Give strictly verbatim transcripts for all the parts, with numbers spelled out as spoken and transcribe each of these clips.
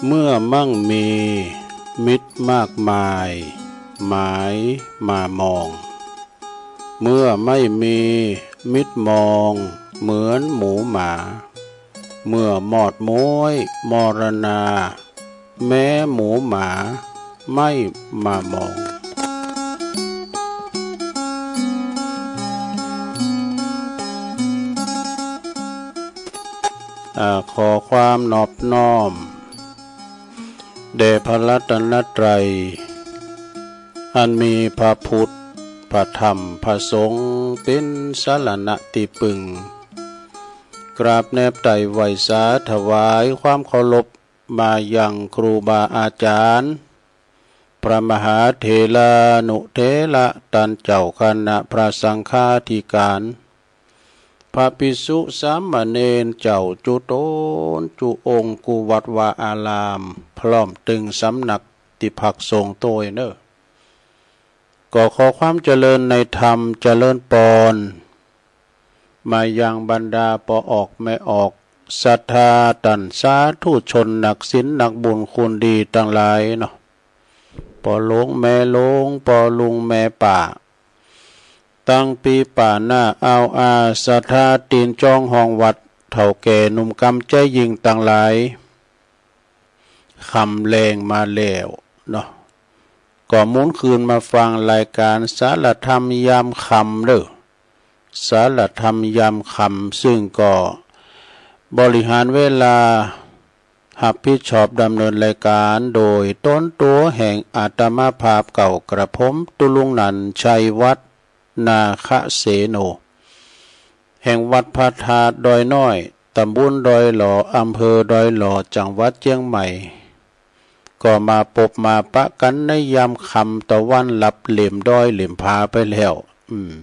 เมื่อมั่งมีมิตรมากมาย หมายมามอง เมื่อไม่มีมิตรมอง เหมือนหมูหมา เมื่อมอดม้วยมรณา แม้หมูหมาไม่มามอง อ่า ขอความนอบน้อม แด่พระรัตนตรัย อันมีพระพุทธ พระธรรม พระสงฆ์ เป๋นสรณะตี้ปึง กราบแนบไต่ไหว้สาถวายความเคารพ มายังครูบาอาจารย์ พระมหาเถรานุเถระ ต้านเจ้าคณะพระสังฆาธิการ พระภิกษุสามเณรเจ้าจุ๊ต๋นจุ๊องค์ กู้วัดวาอาราม พร้อมตึงสำนักตี้พักสงฆ์ตวยเน่อ ก็ขอความเจริญในธรรม เจริญปอน มายังบรรดาป้อออกแม่ออก ศรัทธาต้านสาธุชน นักศีลนักบุญคุณดีตังหลายเนาะ ป้อหลวงแม่หลวง ป้อลุงแม่ป้า ตังปี้ป้าน้าอาวอา ศรัทธาตี๋นจองห้องวัด เฒ่าแก่หนุ่มกำใจ๋ยิ่งตังหลาย ค่ำแลงมาแล้วเนาะ ก็หมุนคืนมาฟังรายก๋านสารธรรมยามค่ำเน่อ สารธรรมยามค่ำ ซึ่งก็บริหารเวลา ฮับผิดชอบดำเนินรายก๋านโดยต๋นตั๋วแห่งอาตมาภาพเก่ากระผม ตุ๊ลุงหนันท์ ชัยวัฒน์ นาคเสโน แห่งวัดพระธาตุดอยน้อย ต๋ำบลดอยหล่อ อำเภอดอยหล่อ จังหวัดเจียงใหม่ ก็มาปบมาปะกั๋นในยามค่ำตะวันลับเหลมดอยเหลมผาไปแล้ว อืม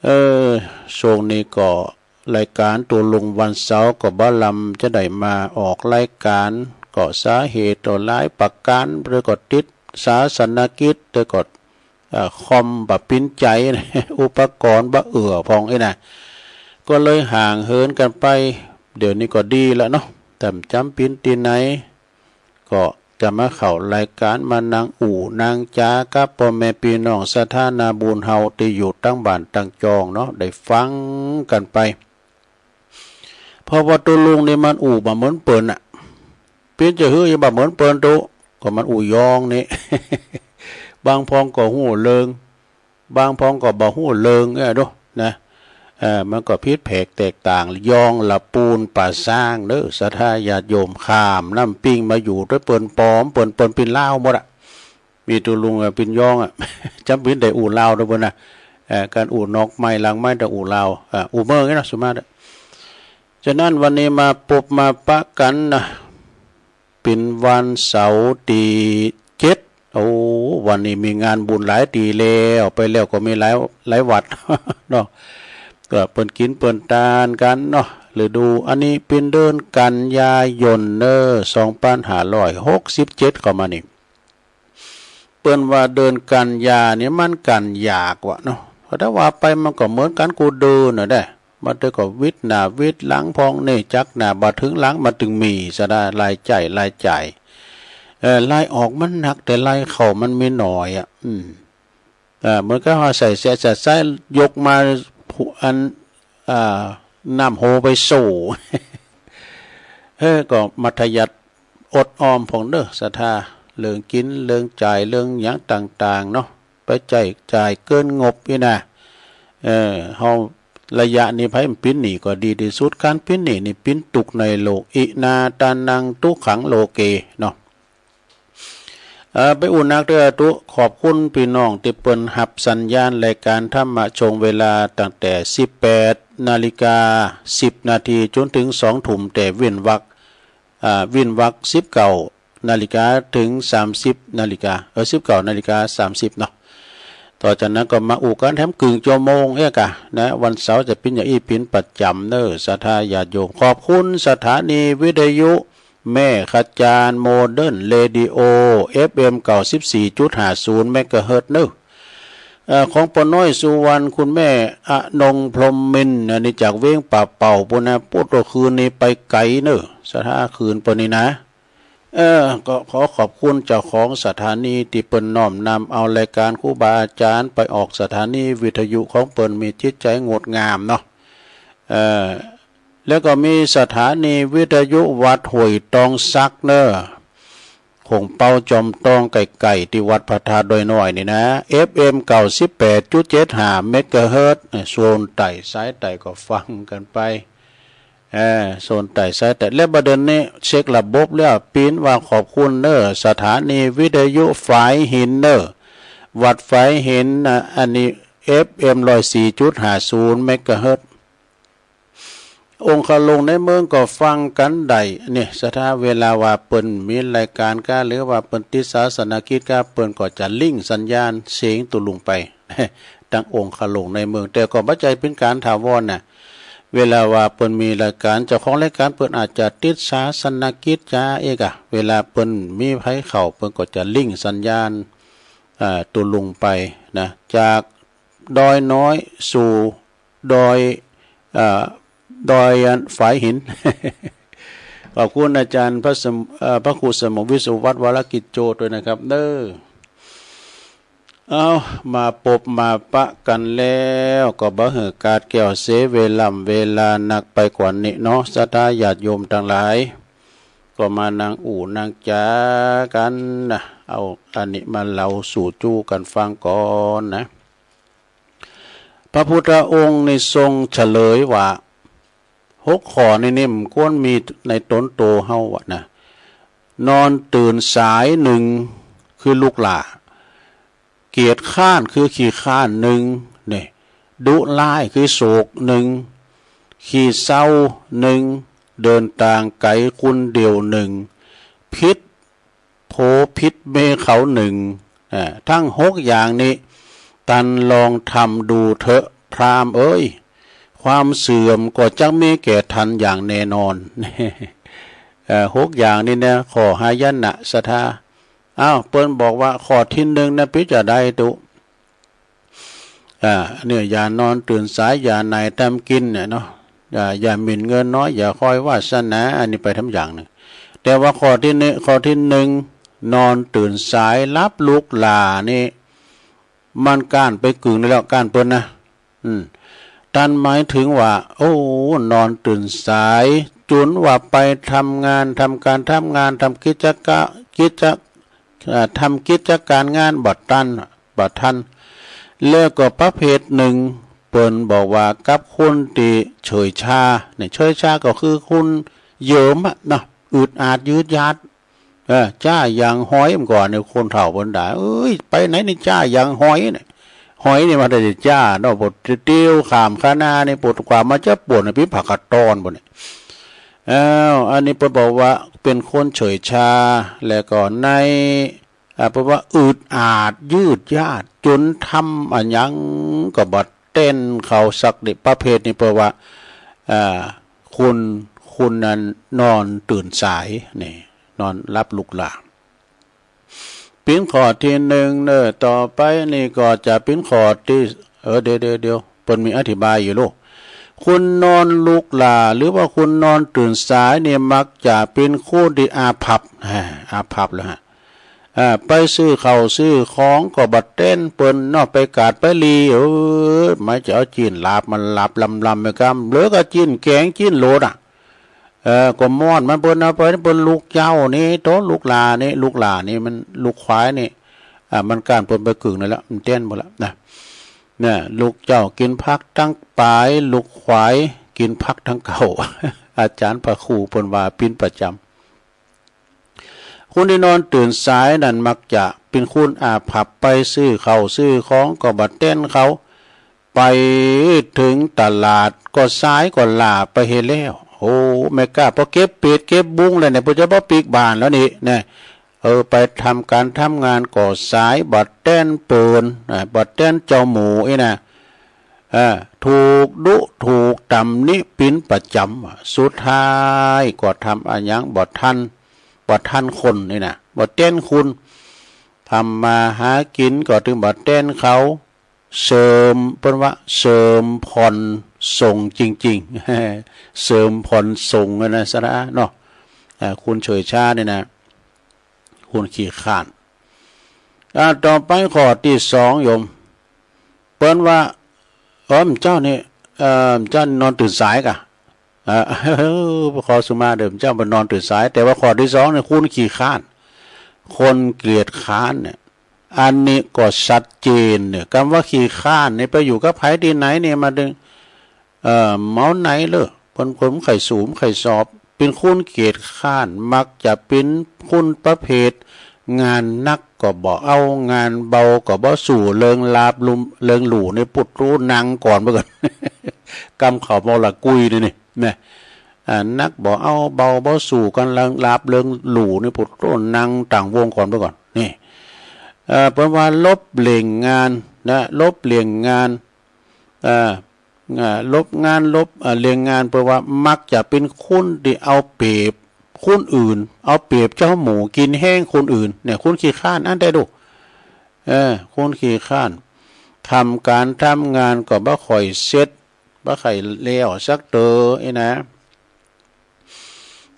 เออ ช่วงนี้ก็รายก๋านตุ๊ลุงวันเสาร์ก็บ่ลำจะได้มาออกรายก๋าน ก็สาเหตุก็หลายประก๋าน เตื้อก็ติดศาสนกิจ เตื้อก็ เอ่อ คอมบ่ปิ้นใจ๋ อุปกรณ์บ่เอื้อพ่องอี้นะ ก็เลยห่างเหินกั๋นไป เดี๋ยวนี้ก็ดีแล้วเนาะ แต่จ๋ำเป๋นตี้ไหน ก็จะมาเข้ารายก๋าน มานั่งอู้นั่งจ๋ากับป้อแม่ปี้น้องศรัทธานาบุญเฮาตี้อยู่ตังบ้านตังจองเนาะ ได้ฟังกั๋นไป เพราะว่าตุ๊ลุงนี่มันอู้บ่เหมือนเปิ้นอะ เป๋นจะหื้อยังบ่เหมือนเปิ้นตุ๊ ก็มันอู้ยองนี่ บางพ่องก็ฮู้เรื่อง บางพ่องก็บ่ฮู้เรื่อง เอ้อ ดูนะ เอ่อ มันก็ผิดแผกแตกต่าง ยองละปูนป่าซ้างเน่อ ศรัทธาญาติโยม ข้ามน้ำปิงมาอยู่ตวยเปิ้น ปอมเปิ้น เปิ้นเป๋นลาวหมดอะ มีตุ๊ลุงอะเป๋นยองอะ จ๋ำเป๋นได้อู้ลาวตวยเปิ้นนะ เอ่อ ก๋านอู้นอกไมค์หลังไมค์ต้องอู้ลาว เอ่อ อู้เมิงอี้นะ สุมาตรอะ ฉะนั้นวันนี้มาปบมาปะกั๋นนะ เป๋นวันเสาร์ตี้เจ็ด โอ้ วันนี้มีงานบุญหลายตี้แล้ว ไปแล้วก็มีหลาย หลายวัด เนาะ ก็เปิ้นกิ๋นเปิ้นตานกั๋นเนาะ ฤดู อันนี้เป๋นเดือนกันยายนเน่อ สองปันห้าร้อยหกสิบเจ็ด เข้ามานี่ เปิ้นว่าเดือนกันยานี่มันกันยากว่าเนาะ แต่ว่าไปมันก็เหมือนกั๋นกู้เดือนน่ะแหละ มันเตื้อก็วิดหน้าวิดหลังพ่องนี่ จากหน้าบ่เถิงหลังมันตึงมี ศรัทธา รายจ่าย รายจ่าย เอ่อ รายออกมันนัก แต่รายเข้ามันมีน้อยอะ อืม เอ่อ เหมือนกับเฮาใส่เสื้อใส่สาย ยกมา อัน อ่า น้ำโฮไปโซ่ เออ ก็มัธยัสถ์อดออมพ่องเน่อ ศรัทธา เรื่องกิ๋น เรื่องจ่าย เรื่องหยังต่างๆ เนาะ ไปใจ๊จ่ายเกินงบอี้นะ เออ เฮา ระยะนี้ใผเป๋นหนี้ก็ดีตี้สุด ก๋านเป๋นหนี้นี่เป๋นตุ๊กข์ในโลก อินาทานัง ทุกขัง โลเก เนาะ เอ่อ ไปอู้นักเตื้อตุ๊ ขอบคุณปี้น้องตี้เปิ้นฮับสัญญาณรายก๋านธรรมะช่วงเวลาตั้งแต่สิบแปดนาฬิกาสิบนาทีจ๋นเถิงสองทุ่ม แต่เว้นวรรค อ่า เว้นวรรคสิบเก้านาฬิกาเถิงสามสิบนาฬิกา เออ สิบเก้านาฬิกาสามสิบเนาะ ต่อจากนั้นก็มาอู้กั๋นแถมกึ่งจั่วโมงเอี้ยก่ะนะ วันเสาร์จะเป๋นอย่างอี้เป๋นประจ๋ำเน่อ ศรัทธาญาติโยม ขอบคุณสถานีวิทยุ แม่ขจาร โมเดิร์นเรดิโอ เอฟเอ็ม เก้าสิบสี่จุดห้าศูนย์ เมกะเฮิรตซ์เน่อ เอ่อ ของป้อน้อยสุวรรณ คุณแม่อนงพรหมมินทร์ อันนี้จากเวียงป่าเป่าปู้นนะ ปู้น โอ้ คืนนี้ไปไก๋เน่อ ศรัทธา คืนเปิ้นนี่นะ เออ ก็ขอขอบคุณเจ้าของสถานีตี้เปิ้นน้อมนำเอารายก๋านครูบาอาจ๋ารย์ไปออกสถานีวิทยุของเปิ้น มีจิตใจ๋งดงามเนาะ เออ แล้วก็มีสถานีวิทยุวัดห้วยตองสักเน่อ โขงเป๊าจอมตอง ใก้ๆ ตี้วัดพระธาตุดอยน้อยนี่นะ เอฟเอ็ม เก้าสิบแปดจุดเจ็ดห้า เมกะเฮิรตซ์ เออ โซนใต้สายใต้ก็ฟังกั๋นไป เออ โซนใต้สายใต้ และบ่าเดี่ยวนี้เช็คระบบแล้ว ปิ้นว่าขอบคุณเน่อ สถานีวิทยุฝายหินเน่อ วัดฝายหินนะ อันนี้ เอฟเอ็ม ร้อยสี่จุดห้าศูนย์ เมกะเฮิรตซ์ องคลุงในเมืองก็ฟังกั๋นได้ เนี่ย ศรัทธา เวลาว่าเปิ้นมีรายก๋านก้า หรือว่าเปิ้นติดศาสนกิจก้า เปิ้นก็จะลิงก์สัญญาณเสียงตุลุงไป ตังองคลุงในเมือง แต่ก็บ่ใจ้เป๋นก๋านถาวรน่ะ เวลาว่าเปิ้นมีรายก๋าน เจ้าของรายก๋านเปิ้นอาจจะติดศาสนกิจจาเอกอะ เวลาเปิ้นมีใผเข้า เปิ้นก็จะลิงก์สัญญาณ อ่า ตุลุงไปนะ จากดอยน้อยสู่ดอย อ่า ดอยอันฝายหิน ขอบคุณอาจ๋ารย์พระสม- เอ่อ พระครูสมรวิศวัฒน์ วรกิจโจ ตวยนะครับเน่อ เอา มาปบมาปะกั๋นแล้ว ก็บ่หื้อก๋าดแก้วเสียเวล่ำเวลานักไปกว่านี้เนาะ ศรัทธาญาติโยมตังหลาย ก็มานั่งอู้นั่งจ๋ากั๋นนะ เอาอันนี้มาเล่าสู่จู้กั๋นฟังก่อนนะ พระพุทธองค์นี่ทรงเฉลยว่า หกข้อนี่นี่มันควรมีในต๋นโตเฮาอะนะ นอนตื่นสายนึ่ง คือลุกหล้า เกียจคร้าน คือขี้คร้านนึ่ง เนี่ย ดุร้าย คือโศกนึ่ง ขี้เศร้านึ่ง เดินตางไก๋คนเดียวนึ่ง ผิด ผัวผิดเมียเขานึ่ง อ่า ตึงหกอย่างนี้ ต้านลองทำดูเถอะพราหมณ์เอ๋ย ความเสื่อมก็จักมีแก่ต้านอย่างแน่นอน เอ่อ หกอย่างนี้นะ ข้อหายนะ ศรัทธา อ้าว เปิ้นบอกว่าข้อตี้นึ่งนะ เป๋นจาใดตุ๊ อ่า เนี่ย อย่านอนตื่นสาย อย่าหน่ายตำกิ๋นเนี่ยเนาะ อย่า อย่าหมิ่นเงินน้อย อย่าคอยวาสนา อันนี้ไปตำอย่างนึ่ง แต่ว่าข้อตี้นึ่ง ข้อตี้นึ่ง นอนตื่นสาย หลับลุกหล้านี่ มันก้านไปกึ่งหนึ่งแล้ว ก้านเปิ้นนะ อืม ต้านหมายเถิงว่า โอ้ นอนตื่นสาย จ๋นว่าไปทำงาน ทำก๋านทำงาน ทำกิจกะ- กิจ- เอ่อ ทำกิจก๋านงานบ่ตัน บ่ตัน แล้วก็ประเภทนึ่ง เปิ้นบอกว่ากับคนตี้เฉยชา เนี่ย เฉยชาก็คือคนเยิมอะเนาะ อึดอัดยืดยาด เออ จ้าอย่างหอย เมื่อก่อนเนี่ยคนเฒ่าเปิ้นด่า เอ้ย ไปไหนนี่จ้าอย่างหอยเนี่ย หอยนี่มันได้จ้าเนาะ ปวดเตียวข้ามคะนานี่ ปวดกว่ามันจะปวดเนี่ย ปิ๊บผักกาดตอนปวดเนี่ย อ้าว อันนี้เปิ้นบอกว่าเป๋นคนเฉยชา แล้วก็ใน อ่า เปิ้นว่าอึดอัดยืดยาด จ๋นทำอะหยังก็บ่แต๊นเขาสักนิด ประเภทนี้เปิ้นว่า อ่า คน คนนั้นนอนตื่นสาย นี่ นอนหลับลุกหล้า เป๋นข้อตี้นึ่งเน่อ ต่อไปนี่ก็จะเป๋นข้อตี้ เออ เดี๋ยว เดี๋ยว เดี๋ยว เปิ้นมีอธิบายอยู่ลูก คนนอนลุกหล้า หรือว่าคนนอนตื่นสายนี่ มักจะเป๋นคนตี้อาภัพ อ่า อาภัพแล้วฮะ อ่า ไปซื้อข้าวซื้อของก็บ่แต๊นเปิ้นเนาะ ไปกาดไปลี เออ หมายจะเอาจีนหลาบมาหลาบลำๆ ไปกำ เหลือก็จีนแก๋งจีนโหลดอะ เออ ก็ม่อนมันเปิ้นเอาไป เปิ้นลุกเจ๊านี่โต ลุกหล้านี่ ลุกหล้านี่มัน ลุกขวายนี่ อ่า มันก้านเปิ้นไปกึ่งหนึ่งแล้ว มันแต๊นหมดแล้วนะ เนี่ย ลุกเจ๊ากิ๋นผักตังป๋าย ลุกขวายกิ๋นผักตังเก๊า อาจ๋ารย์พระครูเปิ้นว่าเป๋นประจ๋ำ คนตี้นอนตื่นสายนั้นมักจะเป๋นคนอาภัพ ไปซื้อข้าวซื้อของก็บ่แต๊นเขา ไปเถิงตลาดก็สายก็หล้าไปเหียแล้ว โอ้ แม่ก๊าปอเก็บเป็ดเก็บบุ้งแล้วเนี่ย เปิ้นจะบ่ปิ๊กบ้านแล้วนี่ เนี่ย เออ ไปทำก๋านทำงานก็สาย บ่แต๊นเปิ้น อ่า บ่แต๊นเจ้าหมู่อี้นะ เออ ถูกดุถูกตำหนิเป๋นประจ๋ำ สุดท้ายก็ทำอะหยังบ่ตัน บ่ตันคนนี่นะ บ่แต๊นคน ทำมาหากิ๋นก็ตึงบ่แต๊นเขา เสริม เปิ้นว่าเสริมผ่อนส่งจริงๆ เสริมผ่อนส่งอะนะ ศรัทธาเนาะ อ่า คนเฉยชานี่นะ คนขี้คร้าน อ่า ต่อไปข้อตี้สองโยม เปิ้นว่า เออ เจ้านี่ เอ่อ เจ้านอนตื่นสายก่ะ อ่า ขอสุมาเด้อ เจ้าบ่นอนตื่นสาย แต่ว่าข้อตี้สองเนี่ย คนขี้คร้าน คนเกียจคร้านเนี่ย อันนี้ก็ชัดเจนเนี่ย กำว่าขี้คร้านเนี่ย ไปอยู่กับใผตี้ไหนเนี่ย มาดึง เอ่อ เมาไหนเลอ เปิ้นคนใค่สูบใค่สอบ เป๋นคนเกียจคร้าน มักจะเป๋นคนประเภท งานหนักก็บ่เอา งานเบาก็บ่สู้ เลิงลาบลุม เลิงหลู่นี่ ปุโต นั่งก่อนเปื้อก่อน กำเขาเมาละกุยนี่นี่ นะ อ่า หนักบ่เอา เบาบ่สู้ กันเลิงลาบเลิงหลู่นี่ ปุโต นั่งต่างวงก่อนเปื้อก่อน นี่ เอ่อ เปิ้นว่าลบเล่งงานนะ ลบเล่งงาน เอ่อ อ่า ลบงาน ลบ อ่า เล่งงาน เปิ้นว่ามักจะเป๋นคนตี้เอาเปรียบคนอื่น เอาเปรียบเจ้าหมู่ กิ๋นแฮงคนอื่น เนี่ย คนขี้คร้านอันใดลูก เออ คนขี้คร้าน ทำก๋านทำงานก็บ่ค่อยเสร็จ บ่ใค่แล้วสักเตื้อ อี้นะ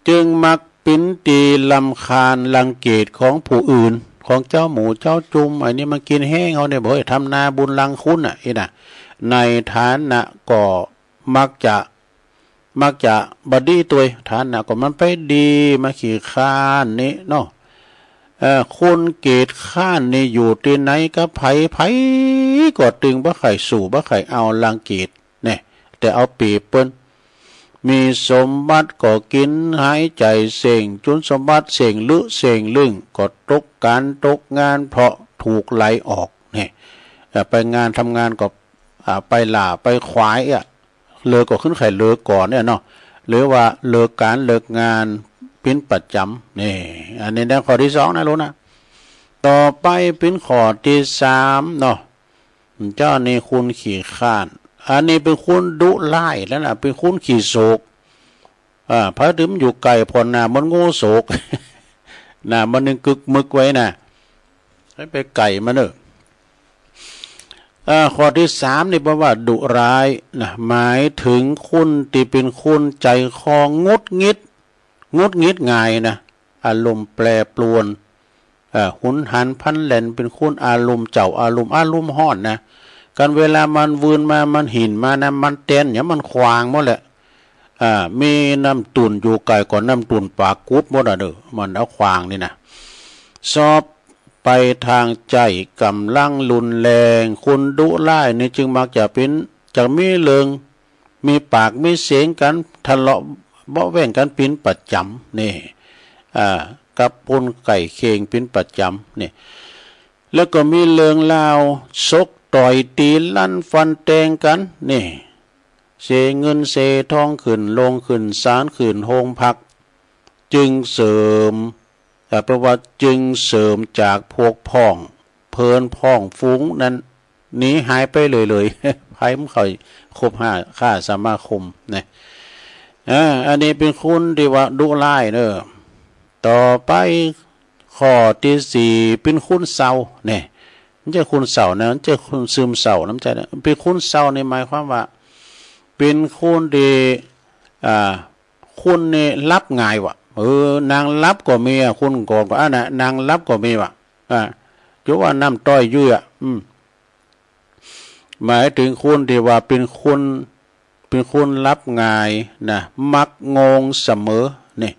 จึงมักเป๋นตี้รำคาญรังเกียจของผู้อื่น ของเจ้าหมู่เจ้าจุม อันนี้มันกิ๋นแฮงเฮาเนี่ย บ่ให้ทำนาบุญรังคุณน่ะ อี้นะ ในฐานะก็มักจะ มักจะบ่ดีตวย ฐานะก็มันไปดี มาขี้คร้านนี่เนาะ เอ่อ คนเกียจคร้านนี่อยู่ตี้ไหนกับใผ ใผก็ตึงบ่ใค่สู้ บ่ใค่เอา รังเกียจ เนี่ย แต่เอาเปรียบเปิ้น มีสมบัติก็กิ๋นหายใจ๋เส้ง จุนสมบัติเส้งลึเส้งลึ่ง ก็ตกก๋านตกงาน เพราะถูกไล่ออก เนี่ย เอ่อ ไปงานทำงานก็ อ่า ไปหล้าไปขวายอะ เลิกก็ขึ้นใค่เลิกก่อนเนี่ยเนาะ หรือว่าเลิกก๋านเลิกงานเป๋นประจ๋ำ นี่ อันนี้ในข้อตี้สองนะลูกนะ ต่อไปเป๋นข้อตี้สามเนาะ เจ้านี่คนขี้คร้าน อันนี้เป๋นคนดุร้ายแล้วนะ เป๋นคนขี้โศก อ่า ใผตี้มันอยู่ใก้พ่อง หน้าเหมือนงูโศก หน้ามันนึ่งกึกมึกไว้นะ ใผไปใก้มันเน่อ อ่า ข้อตี้สามนี่เปิ้นว่าดุร้ายนะ หมายเถิงคนตี้เป๋นคนใจ๋คอหงุดหงิด หงุดหงิดง่ายนะ อารมณ์แปรปรวน เอ่อ หุนหันพลันแล่น เป๋นคนอารมณ์เจ้า อารมณ์ อารมณ์ฮ้อนนะ กันเวลามันวืนมา มันหินมานะ มันแตนหยังมันขว้างหมดแหละ อ่า มีน้ำตุ่นอยู่ใก้ก็น้ำตุ่นปากกุดหมดอะเน่อ มันเอาขว้างนี่นะ สอบไปตางใจ๊ก๋ำลังรุนแรง คนดุร้ายนี่จึงมักจะเป๋น จะมีเรื่อง มีปากมีเสียงกั๋น ทะเลาะเบาะแว้งกั๋นเป๋นประจ๋ำ นี่ อ่า กับคนใก้เคียงเป๋นประจ๋ำ นี่ แล้วก็มีเรื่องราวชกต่อยตีลันฟันแตงกั๋น นี่ เสียเงินเสียทอง ขึ้นโรงขึ้นศาล ขึ้นโฮงพัก จึงเสริม เอ่อ เปิ้นว่าจึงเสริมจากพวกพ้องเพื่อนพ้องฝูงนั้น หนีหายไปเลยๆ ใผบ่ใค่คบหาฆ่าสมาคมนะ อ่า อันนี้เป๋นคนตี้ว่าดุร้ายเน่อ ต่อไปข้อตี้สี่ เป๋นคนเศร้า เนี่ย บ่ใจ้คนเศร้านะ บ่ใจ้คนซึมเศร้านะ บ่ใจ้นะ เป๋นคนเศร้านี่หมายความว่า เป๋นคนตี้ อ่า คนนี่หลับง่ายว่ะ เออ นั่งหลับก็มีอะ คนก่อนก็อันน่ะ นั่งหลับก็มีว่ะ อ่า จะว่าน้ำต้อยยุ้ยอะ อืม หมายเถิงคนตี้ว่าเป๋นคน เป๋นคนหลับง่ายนะ มักง่วงเสมอ นี่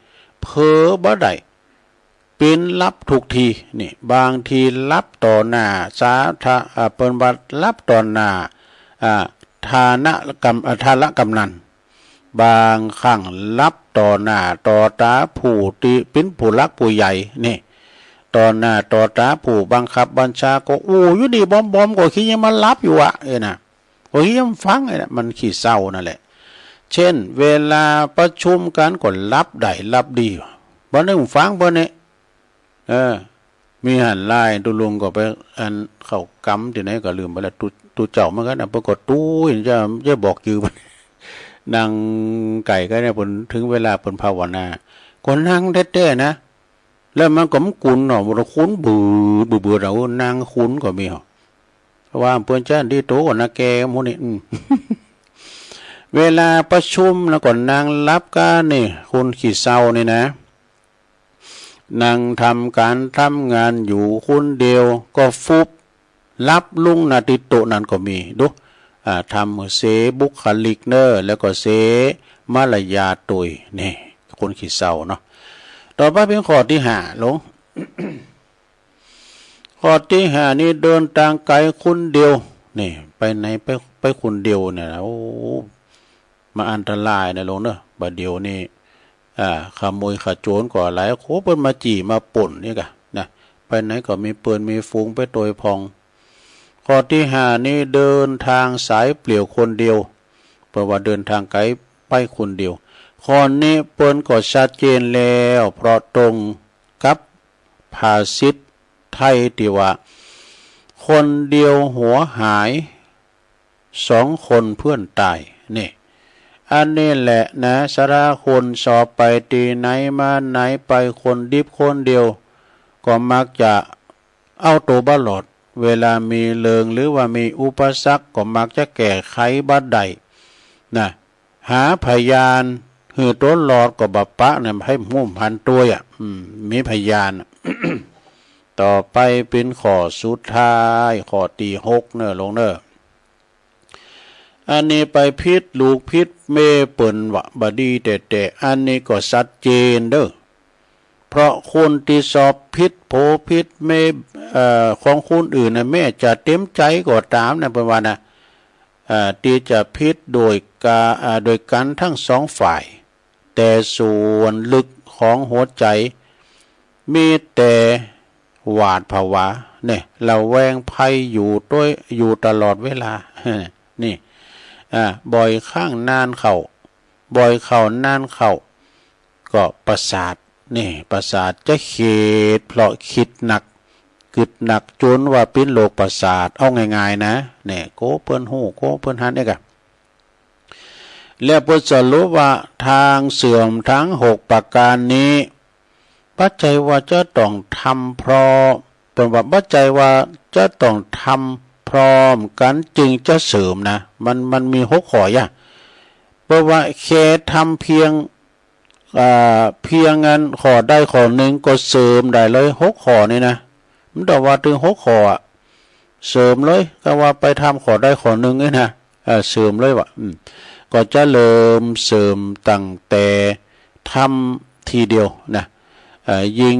เผลอบ่ได้ เป๋นหลับทุกที นี่ บางทีหลับต่อหน้าสาธา อ่า เปิ้นว่าหลับต่อหน้า อ่า ฐานะกำ อ่า ฐานะกำนัน บางครั้งหลับต่อหน้าต่อต๋าผู้ตี้เป๋นผู้หลักผู้ใหญ่ นี่ ต่อหน้าต่อต๋าผู้บังคับบัญชาก็อู้อยู่ดี บอมๆ ก็คือยังมาหลับอยู่อะ เอ้ยนะ ก็คือยังฟัง เอ้ยนะ มันขี้เศร้านั่นแหละ เช่น เวลาประชุมกั๋นก็หลับได้หลับดี บ่นึ่งฟังเปิ้นนี่ เออ มีหั้นลาย ตุ๊ลุงก็ไป อัน เข้ากำตี้ไหนก็ลืมไปแล้ว ตุ๊ ตุ๊เจ้าเหมือนกั๋นนะ เปิ้นก็ตุ๊ เจ้า เจ้าบอกจื้อ นั่งใก้กั๋นเนี่ย เปิ้น เถิงเวลาเปิ้นภาวนา ก็นั่งแต๊ๆ นะ แล้วมันก็บ่กุ๋นเนาะ บ่ต้องคุน เบื่อ เบื่อๆ เนาะ เออ นั่งคุนก็มีเหรอ ว่าเปิ้นจะดีโตกว่านาแกหมู่นี่ อืม เวลาประชุมแล้วก็นั่งหลับกั๋นนี่ คนขี้เศร้านี่นะ นั่งทำก๋านทำงานอยู่คนเดียว ก็ฟุบหลับลงนาตี้โต๊ะนั้นก็มี ดู อ่า ทำเสียบุคลิกเน่อ แล้วก็เสียมารยาทตวย นี่ คนขี้เศร้าเนาะ ต่อไปเป๋นข้อตี้ห้าลง ข้อตี้ห้านี่ เดินตางไกลคนเดียว นี่ ไปไหนไป ไปคนเดียวเนี่ยนะ โอ้ มันอันตรายนะลงเน่อ บ่าเดี่ยวนี้ อ่า ขโมยขโจรก็หลาย โห เปิ้นมาจี้มาป้นนี่ก่ะนะ ไปไหนก็มีเปิ้นมีฝูงไปตวยพ่อง ข้อตี้ห้านี่ เดินตางสายเปลี่ยวคนเดียว เปิ้นว่าเดินตางไกลไปคนเดียว ข้อนี้เปิ้นก็ชัดเจนแล้ว เพราะตรงกับภาษิตไทยตี้ว่า คนเดียวหัวหาย สองคนเปื้อนต๋าย นี่ อันนี้แหละนะ สาระคนสอบไปตี้ไหนมาไหน ไปคนดิบคนเดียว ก็มักจะเอาตั๋วบ่รอด เวลามีเรื่องหรือว่ามีอุปสรรคก็มักจะแก้ไขบ่ได้นะ หาพยานหื้อตั๋วรอดก็บ่ปะนะ หื้อฮู้หันตวยอะ อืม มีพยานอะ ต่อไปเป๋นข้อสุดท้าย ข้อตี้หกเน่อลงเน่อ อันนี้ไปผิดลูกผิดเม่เปิ้นว่าบ่ดีแต๊ๆ อันนี้ก็ชัดเจนเด้อ เพราะคนตี้สอบผิดโผผิดเม่ เอ่อ ของคนอื่นนะ แม้จะเต็มใจ๋ก็ต๋ามนะ เปิ้นว่านะ เอ่อ ตี้จะผิดโดยกา เอ่อ โดยกั๋นตึงสองฝ่าย แต่ส่วนลึกของหัวใจ๋มีแต่หวาดผวา เนี่ย ระแวงภัยอยู่ตวย อยู่ตลอดเวลา นี่ อ่า บ่อยครั้งนานเข้า บ่อยเข้านานเข้า ก็ประสาท นี่ ประสาทจะเขด เพราะกึ๊ดหนัก กึ๊ดหนักจ๋นว่าเป๋นโรคประสาท เอาง่ายๆ นะ เนี่ย โกเปิ้นฮู้ โกเปิ้นหันเนี่ยก่ะ แล้วเปิ้นสรุปว่าตางเสื่อมตึงหกประก๋านนี้ บ่ใจ้ว่าจะต้องทำพร้อม เปิ้นว่าบ่ใจ้ว่าจะต้องทำพร้อมกั๋นจึงจะเสื่อมนะ มัน มันมีหกข้ออย่าง เปิ้นว่าแค่ทำเพียง อ่า เพียงอันข้อใดข้อนึ่งก็เสื่อมได้เลย หกข้อนี่นะ มันต้องว่าตึงหกข้ออะ เสื่อมเลย ก็ว่าไปทำข้อใดข้อนึ่งนี่นะ เอ่อ เสื่อมเลยว่ะ อืม ก็จะเริ่มเสื่อมตั้งแต่ทำทีเดียวนะ เอ่อ ยิ่ง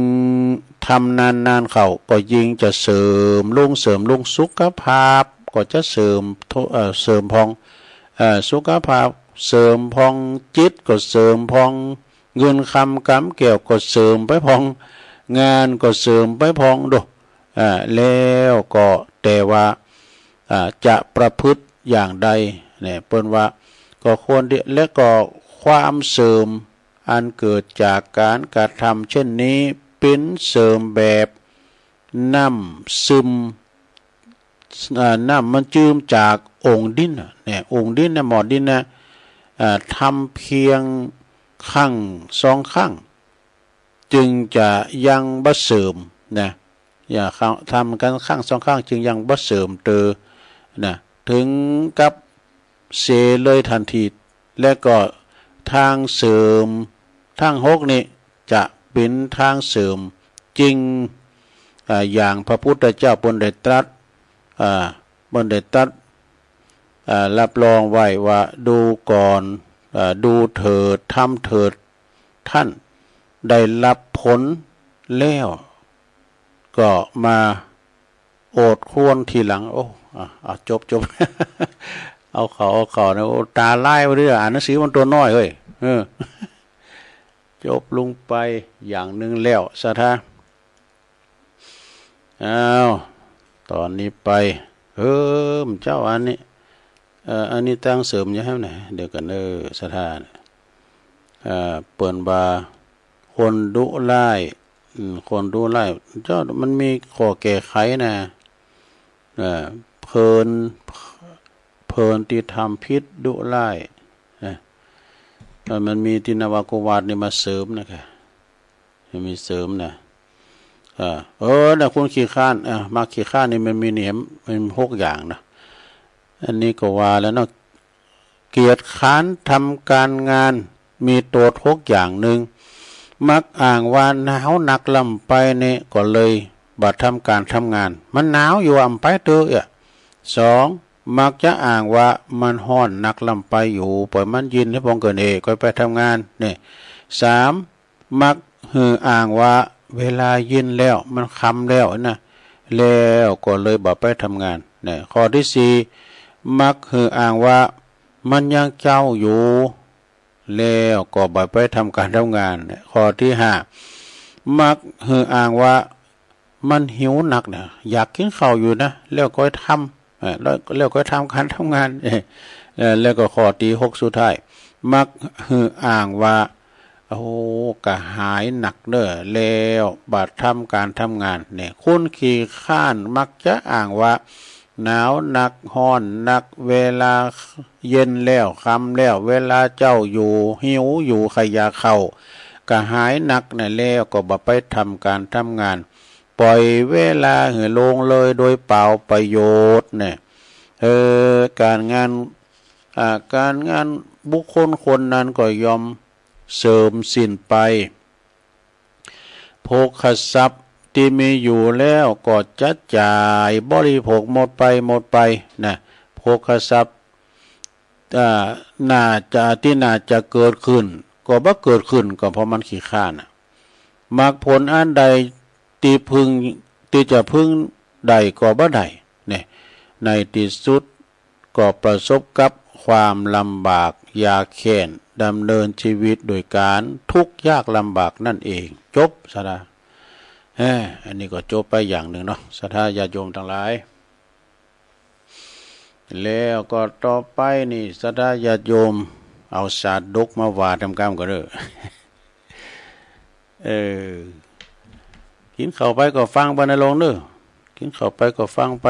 ทำนานๆ เข้า ก็ยิ่งจะเสื่อมลง เสื่อมลงสุขภาพ ก็จะเสื่อมโท เอ่อ เสื่อมพ่อง เอ่อ สุขภาพเสื่อมพ่อง จิตก็เสื่อมพ่อง เงินคำก๋ำแก้วก็เสื่อมไปพ่อง งานก็เสื่อมไปพ่อง ดู อ่า แล้วก็แต่ว่า อ่า จะประพฤติอย่างใดเนี่ย เปิ้นว่าก็ควรที่ และก็ความเสื่อมอันเกิดจากก๋านกระทำเช่นนี้ เป๋นเสื่อมแบบน้ำซึม อ่า น้ำมันจืมจากโอ่งดินน่ะ เนี่ย โอ่งดินน่ะ หม้อดินน่ะ อ่า ทำเพียงครั้งสองครั้ง จึงจะยังบ่เสื่อมนะ อย่าเข้า ทำกั๋นครั้งสองครั้งจึงยังบ่เสื่อมเตอนะ ถึงกับเสียเลยทันที และก็ตางเสื่อมตึงหกนี้จะเป๋นตางเสื่อมจริง อ่า อย่างพระพุทธเจ้าเปิ้นได้ตรัส อ่า เปิ้นได้ตรัส อ่า รับรองไว้ว่า ดูก่อน อ่า ดูเถิด ทำเถิด ท่านได้รับผลแล้ว ก็มาโอดครวญทีหลัง โอ้ อ่ะ อ่ะ จบ จบ เอาเข้า เอาเข้านะ โอ้ ต๋าลายไปเรื่อย อ่านหนังสือมันตั๋วน้อยเฮ้ย เออ จบลงไปอย่างนึ่งแล้ว ศรัทธา อ้าว ต๋อนนี้ไป เออ เจ้าอันนี้ เอ่อ อันนี้ตางเสื่อมอยู่แหมนะ เดี๋ยวก่อนเน่อ ศรัทธานะ เอ่อ เปิ้นว่าคนดุร้าย อืม คนดุร้าย เจ้า มันมีข้อแก้ไขนะ เอ่อ เปิ้น เปิ้นตี้ทำผิดดุร้าย นะ เอ่อ มันมีตี้นวโกวาทนี่มาเสริมนะคะ มีเสริมนะ เออ เออ นะ คนขี้คร้าน เออ มักขี้คร้านนี่มันมีเนี่ย มันมีหกอย่างนะ อันนี้ก็ว่าแล้วเนาะ เกียจคร้านทำก๋านงาน มีโต้ษหกอย่าง นึ่ง มักอ้างว่าหนาวนักล้ำไปนี่ก็เลยบ่ทำก๋านทำงาน มันหนาวอยู่อะ บ่ไปเต๊อะ สอง มักจะอ้างว่ามันฮ้อนนักล้ำไปอยู่ ปล่อยมันเย็นหื้อปองเกินเอง ก่อยไปทำงาน นี่ สาม มักหื้ออ้างว่าเวลาเย็นแล้ว มันค่ำแล้วนะ แล้วก็เลยบ่ไปทำงาน นี่ ข้อตี้สี่ มักหื้ออ้างว่ามันยังเจ๊าอยู่ แล้วก็บ่ไปทำก๋านทำงาน นี่ ข้อตี้ห้า มักหื้ออ้างว่ามันหิวนักนะ อยากกิ๋นข้าวอยู่นะ แล้วก็ทำ เอ่อ แล้ว แล้วก็ทำก๋านทำงาน เอ่อ เอ่อ แล้วก็ข้อตี้หกสุดท้าย มักหื้ออ้างว่า โอ้ กระหายนักเน่อ แล้วบ่ทำก๋านทำงาน นี่ คนขี้คร้านมักจะอ้างว่าหนาวนัก ฮ้อนนัก เวลาเย็นแล้ว ค่ำแล้ว เวลาเจ๊าอยู่ หิวอยู่ ใค่อยากข้าว กระหายนักนะ แล้วก็บ่ไปทำก๋านทำงาน ปล่อยเวลาหื้อล่วงเลยโดยเปล่าประโยชน์ นี่ เออ ก๋านงาน อ่า ก๋านงานบุคคลคนนั้นก็ย่อมเสื่อมสิ้นไป โภคทรัพย์ตี้มีอยู่แล้วก็จะจ่ายบริโภคหมดไป หมดไปนะ โภคทรัพย์ อ่า น่าจะ ตี้น่าจะเกิดขึ้น ก็บ่เกิดขึ้น ก็เพราะมันขี้คร้านน่ะ มรรคผลอันใดตี้พึง ตี้จะพึงได้ก็บ่ได้ นี่ ในตี้สุดก็ประสบกับความลำบากยากแค้น ดำเนินชีวิตโดยก๋านทุกข์ยากลำบากนั่นเอง จบ ศรัทธา เอ้อ อันนี้ก็จบไปอย่างนึ่งเนาะ ศรัทธาญาติโยมตังหลาย แล้วก็ต่อไปนี่ ศรัทธาญาติโยม เอาชาดกมาว่าต๋ามกำก่อเน่อ เออ กิ๋นข้าวไปก็ฟังไปนะโลมเน่อ กิ๋นข้าวไปก็ฟังไป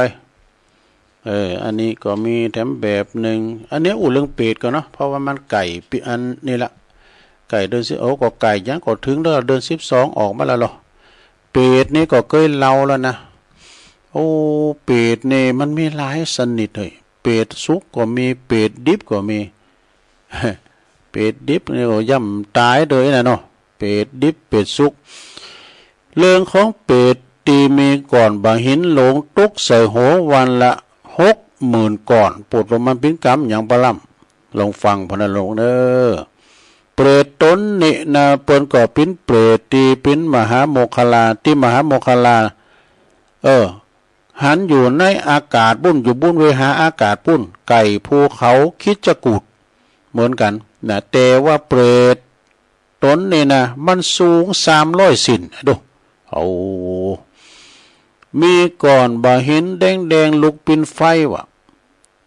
เออ อันนี้ก็มีแถมแบบนึ่ง อันนี้อู้เรื่องเปรตก่อนเนาะ เพราะว่ามันใก้ปี อันนี้ละ ใก้เดือนสิบ โอ้ ก็ใก้ยัง ก็เถิงแล้ว เดือนสิบสองออกมาแล้วเหรอ เปรตนี่ก็เกยเล่าแล้วนะ โอ้ เปรตนี่มันมีหลายชนิดเฮ้ย เปรตสุกก็มี เปรตดิบก็มี เปรตดิบนี่ก็ย่ำต๋ายเลยนะเนาะ เปรตดิบ เปรตสุก เรื่องของเปรตตี้มีก้อนบ่าหินหลวงตกใส่หัววันละหกหมื่นก้อน โปรดว่ามันเป๋นกรรมหยังปะล้ำ ลองฟังพ่องนะโลมเน่อ เปรตต๋นนี้นะ เปิ้นก็เป๋นเปรตตี้เป๋นมหาโมคคัลลา ตี้มหาโมคคัลลา เออ หั้นอยู่ในอากาศปู้น อยู่บนเวหาอากาศปู้น ใก้ภูเขาคิชกูฏเหมือนกั๋นนะ แต่ว่าเปรตต๋นนี้นะ มันสูงสามร้อยเส้น ดู โอ้ มีก้อนบ่าหินแดงๆ ลุกเป๋นไฟว่ะ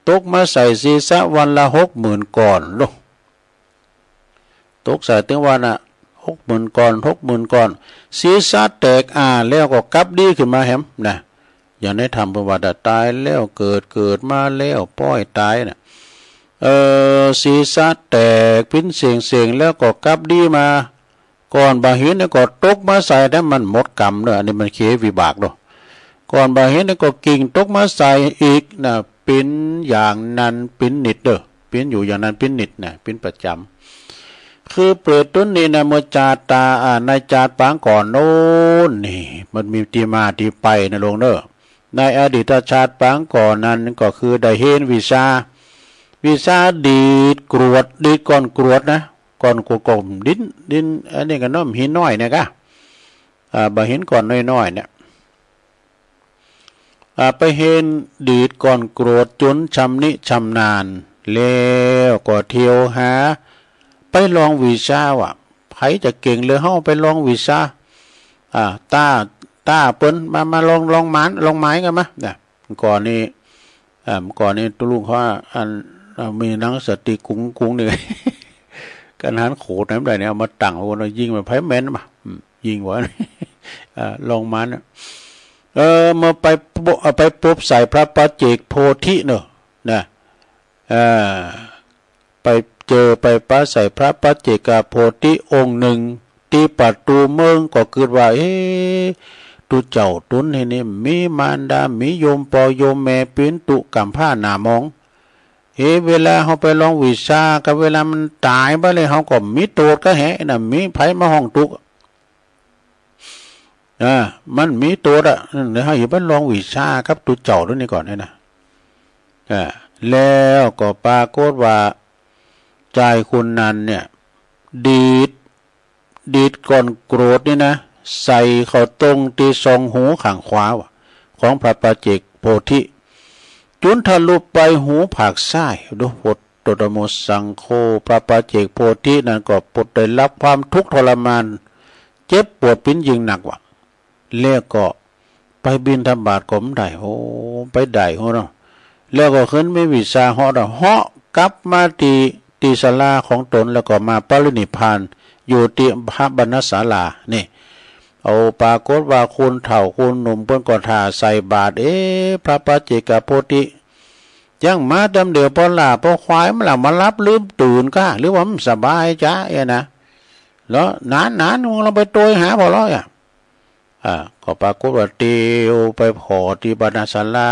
ตกมาใส่ศีรษะวันละหกหมื่นก้อน ดู ตกใส่ตึงวันน่ะ หกหมื่นก้อน หกหมื่นก้อน ศีรษะแตกอ้าแล้วก็กลับดีขึ้นมาแหมนะ อย่างในธรรมเปิ้นว่า ถ้าต๋ายแล้วเกิด เกิดมาแล้วป้อยต๋ายน่ะ เออ ศีรษะแตกเป๋นเส้นๆ แล้วก็กลับดีมา ก้อนบ่าหินนี่ก็ตกมาใส่ แต่มันหมดกรรมเน่อ อันนี้มันเขวิบากเนาะ ก้อนบ่าหินนี่ก็กิ่งตกมาใส่อีกนะ เป๋นอย่างนั้นเป๋นนิดเน่อ เป๋นอยู่อย่างนั้นเป๋นนิดนะ เป๋นประจ๋ำ คือเปรตต๋นนี้นะ เมื่อจาติตา อ่า ในจาติปางก่อนโน้นนี่ มันมีตี้มาตี้ไปนะโลมเน่อ ในอดีตชาติปางก่อนนั้นก็คือได้เฮียนวิชา วิชาดีดกรวด ดีดก้อนกรวดนะ ก้อนกรวดก็ดิน ดิน อันนี้ก็น้ำหินน้อยเนี่ยกะ อ่า บ่าหินก้อนน้อยๆ เนี่ย อ่า ไปเฮียนดีดก้อนกรวดจ๋นชำนิชำนาญ แล้วก็เที่ยวหา ไปลองวิชาว่ะ ใผจะเก่งเหลือเฮา ไปลองวิชา อ่า ต้า ต้าเปิ้น มา มาลอง ลองหมาน ลองหมายกั๋นมา นะ ก่อนนี้ อ่า ก่อนนี้ตุ๊ลุงเขาว่า อัน อ่า มีหนังสติกกุ๋งกุ๋งนี่ กั๋นหันโขดไหนบ่ได้เนี่ย เอามาตั้งไว้ก่อน ยิงมันไผแม่นมา อืม ยิงไว้ อ่า ลองหมานเนี่ย เออ เมื่อไปปะ เอ่อ ไปปบใส่พระปัจเจกโพธิเน่อ นะ เออ ไปเจอไปปะใส่พระปัจเจกโพธิองค์นึ่ง ตี้ประตู๋เมือง ก็กึ๊ดว่า เอ๊ะ ตุ๊เจ้าต๋นนี้นี่ มีมารดา มีโยมป้อโยมแม่ เป๋นตุ๊ก๋ำพร้าหน้ามอง เอ๊ะ เวลาเฮาไปลองวิชากับเวลามันต๋ายไปแล้ว เฮาก็มีโต้ษกาแหนะ มีใผมาฮ้องตุ๊กข์ นะ มันมีโต้ษอะ เดี๋ยวเฮาจะไปลองวิชากับตุ๊เจ้าดูนี่ก่อนเนี่ยนะ อ่า แล้วก็ปรากฏว่า จายขุนนันเนี่ย ดีด ดีดก้อนกรวดนี่นะ ใส่เข้าตรงตี้ซองหูข้างขวาว่ะ ของพระปัจเจกโพธิ จุนทะลุไปหูผากซ้าย ดู โพตโตธัมโมสังโฆ พระปัจเจกโพธินั้นก็ปวดได้รับความทุกข์ทรมาน เจ็บปวดเป๋นยิ่งนักว่ะ แล้วก็ไปบิณฑบาตก็บ่ได้ โอ้ ไปได้หั้นเนาะ แล้วก็ขึ้นมีวิชาเหาะเนาะ เหาะกลับมาตี้ ตี้ศาลาของตน แล้วก็มาปรินิพพานอยู่ตี้พระบรรณศาลา นี่ เอา ปรากฏว่าคนเฒ่าคนหนุ่มเปิ้นก็ถ่าใส่บาตร เอ๊ะ พระปัจเจกโพธิ ยังมาต๋ำเดี่ยว ปอหล้าปอควายมันละมาหลับลืมตื่นก้า หรือว่ามันสบายจ๊ะเอ๊ะนะ แล้วนานๆ มึงลองไปโตยหาผ่อเล่าอะ อ่า ก็ปรากฏว่าเตียวไปผ่อตี้บรรณศาลา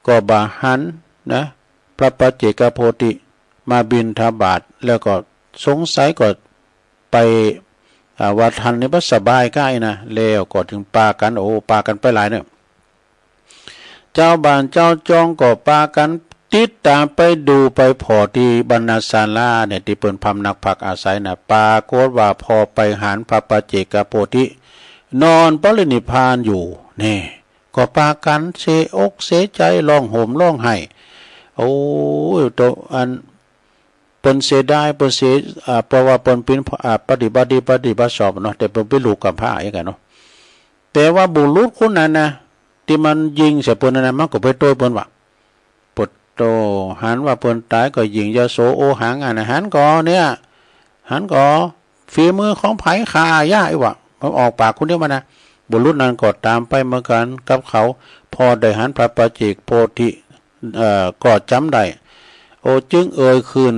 ก็บ่หันนะ พระปัจเจกโพธิมาบิณฑบาต แล้วก็สงสัยก็ไป อ่า ว่าท่านนี่บ่สบายก้าอี้นะ แล้วก็จึงปากั๋น โอ้ ปากั๋นไปหลายเนี่ย จาวบ้านจาวจองก็ปากั๋นติดต๋ามไปดูไปผ่อตี้บรรณศาลาเนี่ย ตี้เปิ้นพำนักพักอาศัยน่ะ ปรากฏว่าผ่อไปหันพระปัจเจกโพธิ นอนปรินิพพานอยู่ นี่ ก็ปากั๋นเสียอกเสียใจ๋ ฮ้องห่มฮ้องไห้ โอ้ย โต อัน เปิ้นเสียดาย เปิ้นเสีย อ่า เพราะว่าเปิ้นเป๋น อ่า ปฏิบัติดีปฏิบัติชอบเนาะ แต่เปิ้นเป๋นลูกกำพร้าเองกั๋นเนาะ แต่ว่าบุรุษคนนั้นนะ ตี้มันยิงใส่เปิ้นนั้นนะ มันก็ไปโตยเปิ้นว่า ปวดโต หันว่าเปิ้นต๋ายก็ยิ่งยโสโอหังอะนะ หันก่อเนี่ย หันก่อ ฝีมือของใผข้าย้าอี้ว่า มันออกปากคนเดียวมานะ บุรุษนั้นก็ต๋ามไปเหมือนกั๋นกับเขา ผ่อได้หันพระปัจเจกโพธิ เอ่อ ก็จ๋ำได้ โอ้ จึงเอ่ยขึ้น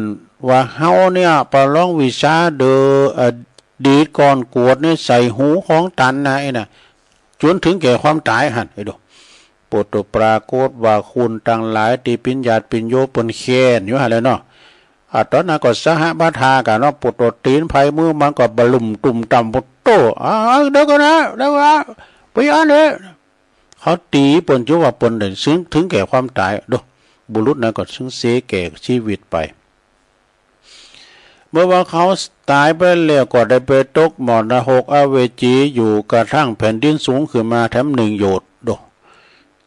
ว่า เฮาเนี่ยประลองวิชาเด้อ เอ่อ ดีดก้อนกรวดเนี่ยใส่หูของตันนะ ไอ้น่ะ จ๋นเถิงแก่ความต๋ายหั้น ไอ้ดู ปวดโต ปรากฏว่าคนตังหลายตี้เป๋นญาติเป๋นโยมเปิ้นแค้นอยู่หั้นแหละเนาะ อ่า ต๋อนนั้นก็สหบาทากั๋นเนาะ ปวดโต ตี๋นใผมือมันก็บะลุ่มตุ่มต่ำ ปวดโต อ่า เดี๋ยวก่อนนะ เดี๋ยวก่อนนะ ไปอันเด้อ เขาตี๋เปิ้นจ๋นว่าเปิ้นได้เถิง เถิงแก่ความต๋าย ดู บุรุษนั้นก็เถิงเสียแก่ชีวิตไป เมื่อว่าเขาต๋ายไปแล้วก็ได้ไปตกหม้อนรกอเวจี อยู่กระทั่งแผ่นดินสูงขึ้นมาแถมหนึ่งโยชน์ ดู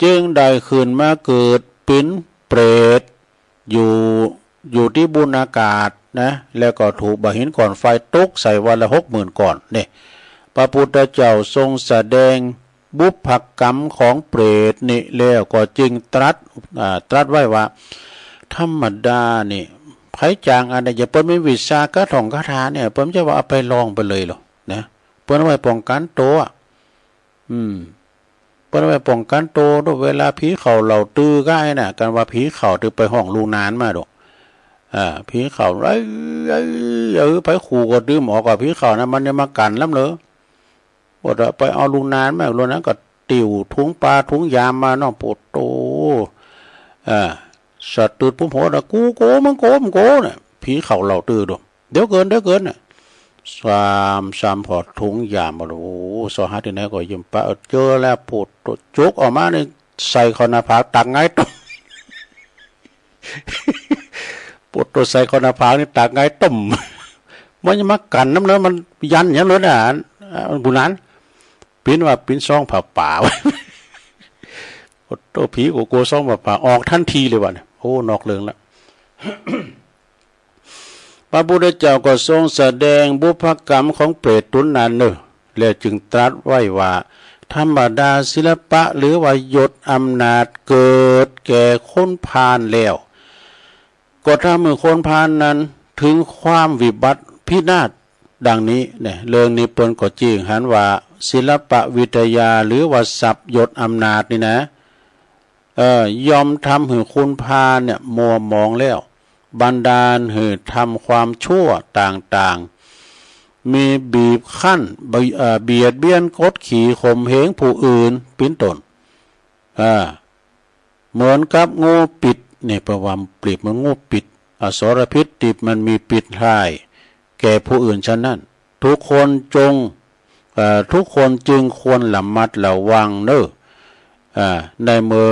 จึงได้ขึ้นมาเกิดเป๋นเปรต อยู่ อยู่ตี้บุนอากาศนะ แล้วก็ถูกบ่าหินก้อนไฟตกใส่วันละหกหมื่นก้อน นี่ พระพุทธเจ้าทรงแสดงบุพกรรมของเปรตนี้แล้วก็จึงตรัส อ่า ตรัสไว้ว่า ธรรมดานี่ ใผจ๋างอันใด อย่างเปิ้นมีวิชาคาถ่องคาถาเนี่ย เปิ้นบ่ใจ้ว่าเอาไปลองไปเลยหรอกนะ เปิ้นเอาไว้ป้องกั๋นตั๋ว อืม เปิ้นเอาไว้ป้องกั๋นตั๋ว เวลาผีเข้าเหล่าตื้อก้าอี้น่ะ กั๋นว่าผีเข้าตึงไปฮ้องลูกหนานมาดู อ่า ผีเข้า เอ้ย เอ้ย เอ้ย ไผขู่ก็ตื้มออก ว่าผีเข้านะ มันจะมากั๋นล้ำเหลอ ปวดอะไปเอาลูกหนานมา ลูกหนานก็ติ้วถุงปาถุงยามมาเนาะ ปวดโต อ่า สะตึดปุ๊บโหดอะ กูโก มึงโก มึงโก เนี่ย ผีเข้าเหล่าตื้อดู เดี๋ยวเกิน เดี๋ยวเกินน่ะ ซ้ำ ซ้ำผ่อถุงยามมา โอ้ เสาะหาตี้ไหนก็ยิ่มปะ เออ เจอแล้ว ปวดโต จกออกมาเนี่ย ใส่เข้าหน้าผาก ตักหงายตึ้ม ปวดโต ใส่เข้าหน้าผากนี่ ตักหงายตึ้ม มันจะมากั๋นน้ำเนอะ มันยันอย่างนั้นเลยนะ อ่า ผู้นั้น ปิ้นว่าปิ้นซองผ้าป่า ปวดโต ผีก็กลัวซองผ้าป่า ออกทันทีเลยว่ะเนี่ย โอ้ นอกเรื่องละ พระพุทธเจ้าก็ทรงแสดงบุพกรรมของเปรตต๋นนั้นเนอะ แล้วจึงตรัสไว้ว่า ธรรมดาศิลปะหรือว่ายศอำนาจเกิดแก่คนพาลแล้ว ก็ทำหื้อคนพาลนั้นเถิงความวิบัติพินาศดังนี้เนี่ย เรื่องนี้เปิ้นก็จึงหันว่า ศิลปวิทยาหรือว่าทรัพย์ยศอำนาจนี่นะ เอ่อ ย่อมทำหื้อคนพาลเนี่ยมัวหมองแล้ว บันดาลหื้อทำความชั่วต่างๆ มีบีบคั้น เอ่อ เบียดเบียนกดขี่ข่มเหงผู้อื่น เป๋นต้น อ่า เหมือนกับงูปิด เนี่ย เปิ้นว่าเปรียบเหมือนงูปิด อสรพิษตี้มันมีพิษร้ายแก่ผู้อื่นฉะนั้น ทุกคนจง เอ่อ ทุกคนจึงควรระมัดระวังเน่อ อ่า ในเมื่อ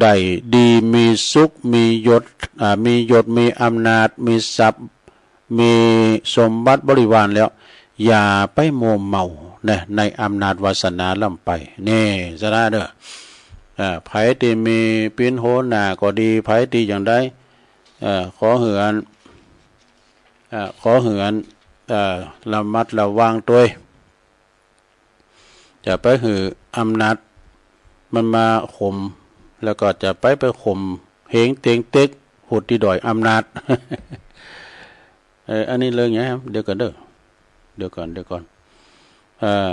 ได้ดีมีสุข มียศ อ่า มียศ มีอำนาจ มีทรัพย์ มีสมบัติบริวารแล้ว อย่าไปมัวเมานะ ในอำนาจวาสนาล้ำไป นี่ สะนะเน่อ อ่า ใผตี้มีเป๋นหัวหน้าก็ดี ใผตี้อย่างใด เอ่อ ขอหื้ออัน เอ่อ ขอหื้ออัน เอ่อ ระมัดระวังตวย จะไปหื้ออำนาจมันมาข่ม แล้วก็จะไป ไปข่มเหงเตงเต็ก ผู้ตี้ด้อยอำนาจ เออ อันนี้เรื่องไงครับ เดี๋ยวก่อนเน่อ เดี๋ยวก่อน เดี๋ยวก่อน เออ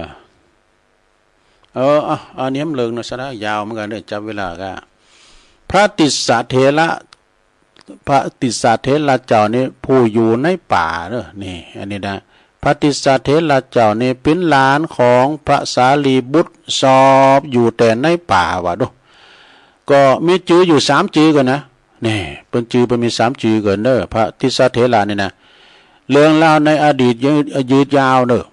เออ เอา อันนี้มันเรื่องเน่อ สาระยาวเหมือนกั๋นเน่อ จับเวลาก็ พระติสสะเถระ พระติสสะเถระเจ้านี่ผู้อยู่ในป่าเน่อ นี่ อันนี้นะ พระติสสะเถระเจ้านี่เป๋นหลานของพระสารีบุตร สอบอยู่แต่ในป่าว่าดู ก็มีจื้ออยู่สามจื้อก่อนนะ นี่ เปิ้นจื้อเปิ้นมีสามจื้อก่อนเน่อ พระติสสะเถระนี่นะ เรื่องเล่าในอดีตยืด ยืดยาวเน่อ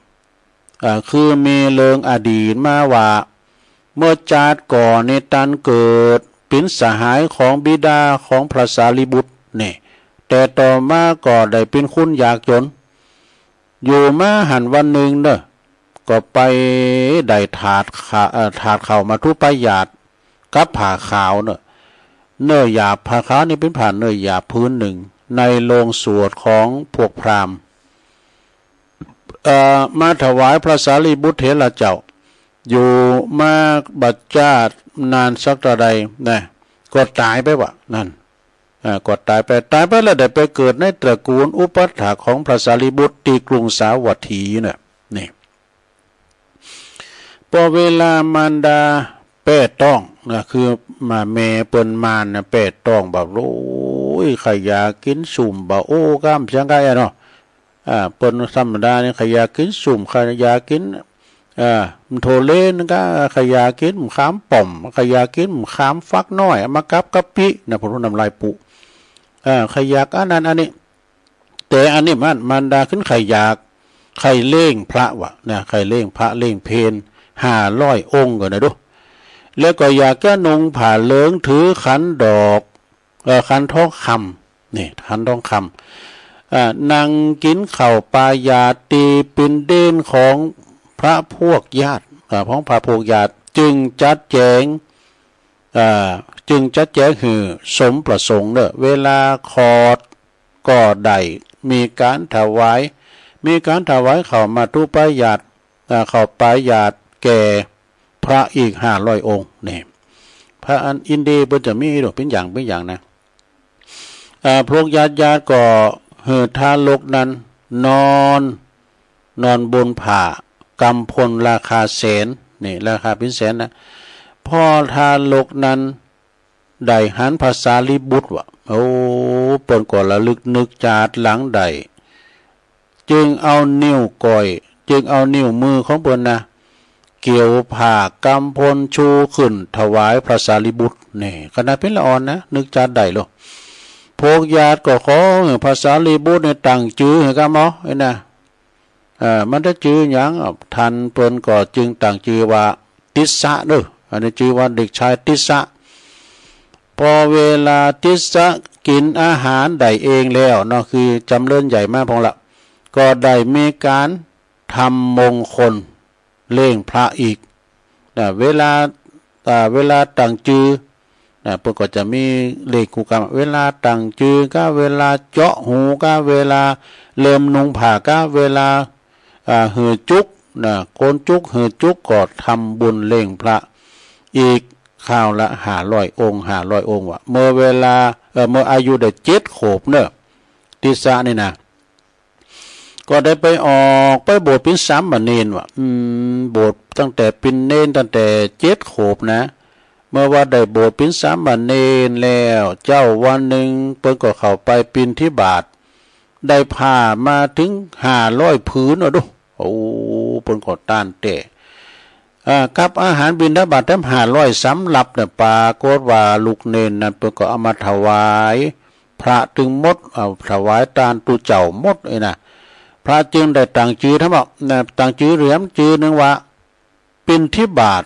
อ่า คือมีเรื่องอดีตมาว่า เมื่อจาติก่อนนี่ตันเกิดเป๋นสหายของบิดาของพระสารีบุตรนี่ แต่ต่อมาก็ได้เป๋นคนยากจน อยู่มาหั้นวันนึ่งเน่อ ก็ไปได้ถาดข้า เอ่อ ถาดข้าวมัตถุปายาตร กับผ้าขาวเน่อ เนื้อหยาบ ผ้าขาวนี่เป๋นผ้าเนื้อหยาบผืนนึ่ง ในโรงสวดของพวกพราหมณ์ เอ่อ มาถวายพระสารีบุตรเถระเจ้า อยู่มาบ่จาดนานสักเต้าใดนะ ก็ต๋ายไปว่า นั่น อ่า ก็ต๋ายไป ต๋ายไปแล้วได้ไปเกิดในตระกูลอุปัฏฐากของพระสารีบุตรตี้กรุงสาวัตถีเน่อ นี่ ปอเวลามารดาแป้ต๊องนะ คือมาแม่เปิ้นมานนะ แป้ต๊องบ่า โอ้ย ใค่อยากกิ๋นส้มบ่า โอ้ ก้ามเสียงไก่อะเนาะ อ่า เปิ้นธรรมดานี่ใค่อยากกิ๋นส้ม ใค่อยากกิ๋น อ่า โถเลนก็ ใค่อยากกิ๋นขามป้อม ใค่อยากกิ๋นขามฟักน้อย มากับกะปินะ พวกน้ำลายปู อ่า ใค่อยากอันนั้นอันนี้ แต่อันนี้มัน มารดาขึ้นใค่อยาก ใค่เล่งพระวะนะ ใค่เล่งพระเล่งเพลห้าร้อยองค์ก่อนนะดู แล้วก็อยากจะนุ่งผ้าเหลืองถือขันดอก เอ่อ ขันทองคำ นี่ ขันทองคำ อ่า นั่งกิ๋นข้าวปายาตรตี้เป๋นเดนของพระพวกญาติ อ่า ของพระพวกญาติ จึงจัดแจง อ่า จึงจัดแจงหื้อสมประสงค์เน่อ เวลาขอด ก็ได้มีก๋านถวาย มีก๋านถวายข้าวมัตถุปายาตร อ่า ข้าวปายาตรแก่พระอีกห้าร้อยองค์ นี่ พระอันอินเดียเปิ้นจะมีดอก เป๋นอย่าง เป๋นอย่างนะ อ่า พวกญาติญาติก็หื้อทารกนั้นนอน นอนบนผ้ากำพลราคาแสน นี่ ราคาเป๋นแสนนะ พอทารกนั้น ได้หันพระสารีบุตรว่า โอ้ เปิ้นก็ระลึกนึกจาดหลังได้ จึงเอานิ้วก้อย จึงเอานิ้วมือของเปิ้นนะ เกี่ยวผ้ากำพลชูขึ้นถวายพระสารีบุตร นี่ ขนาดเป๋นละอ่อนนะ นึกจาดได้โล พวกญาติก็ขอหื้อพระสารีบุตรนี่ตั้งจื้อหื้อกำเอา ไอ้นะ เอ่อ มันจะจื้อหยัง ท่านเปิ้นก็จึงตั้งจื้อว่าติสสะเน่อ อันนี้จื้อว่าเด็กชายติสสะ ปอเวลาติสสะกิ๋นอาหารได้เองแล้วเนาะ คือจ๋ำเริญใหญ่มาพ่องละ ก็ได้มีก๋านทำมงคลเล่งพระอีก นะ เวลา อ่า เวลาตั้งจื้อ นะ เปิ้นก็จะมีเลขคู่กรรม เวลาตั้งจื้อก้า เวลาเจาะหูก้า เวลาเริ่มนุ่งผ้าก้า เวลา อ่า หื้อจุ๊ก นะ โกนจุ๊ก หื้อจุ๊ก ก็ทำบุญเล่งพระอีกคราวละห้าร้อยองค์ ห้าร้อยองค์วะ เมื่อเวลา เอ่อ เมื่ออายุได้เจ็ดขวบเน่อ ติสสะนี่นะ ก็ได้ไปออกไปบวชเป๋นสามเณรวะ อืม บวชตั้งแต่เป๋นเณรตั้งแต่เจ็ดขวบนะ เมื่อว่าได้บวชเป๋นสามเณรแล้ว เจ๊าวันนึ่งเปิ้นก็เข้าไปบิณฑบาต ได้ผ้ามาเถิงห้าร้อยผืน เอาดู โอ้ เปิ้นก็ต้านแต๊ อ่า กับอาหารบิณฑบาตแถมห้าร้อยสำรับเนี่ย ปรากฏว่าลูกเณรนั้นเปิ้นก็เอามาถวายพระตึงหมด เอาถวายตานตุ๊เจ้าหมดเลยนะ พระจึงได้ตั้งจื้อ ถามว่า นะ ตั้งจื้อแหลมจื้อนึ่งว่า ปิณฑิบาต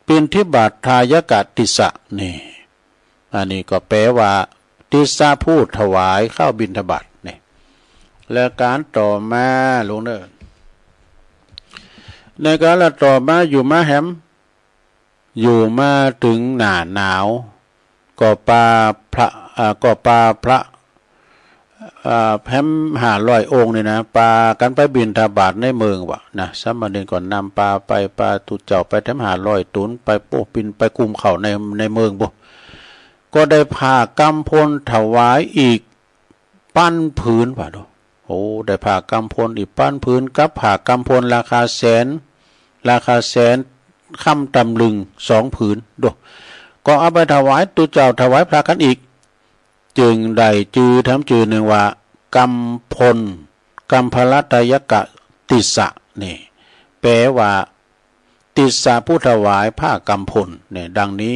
ปิณฑิบาตทายกะติสสะ นี่ อันนี้ก็แปลว่า ติสสะผู้ถวายข้าวบิณฑบาต นี่ และก๋านต่อมา ลุงเน่อ ในก๋านละต่อมา อยู่มาแหม อยู่มาเถิงหน้าหนาว ก็ปาพระ อ่า ก็ปาพระ อ่า แหมห้าร้อยองค์นี่นะ ปากั๋นไปบิณฑบาตในเมืองวะนะ สามเณรก็นำปาไป ปาตุ๊เจ้าไปแถมห้าร้อยต๋น ไปโป๊ะปินไปกุมเข้าใน ในเมืองปุ้น ก็ได้ผ้ากำพลถวายอีก ปันผืนว่าดู โอ้ ได้ผ้ากำพลอีกปันผืน กับผ้ากำพลราคาแสน ราคาแสนคำตำลึงสองผืนดู ก็เอาไปถวายตุ๊เจ้า ถวายพระกั๋นอีก จึงได้จื้อแถมจื้อนึ่งว่า กำพล กำพลทายกะติสสะ นี่ แปลว่า ติสสะผู้ถวายผ้ากำพล เนี่ย ดังนี้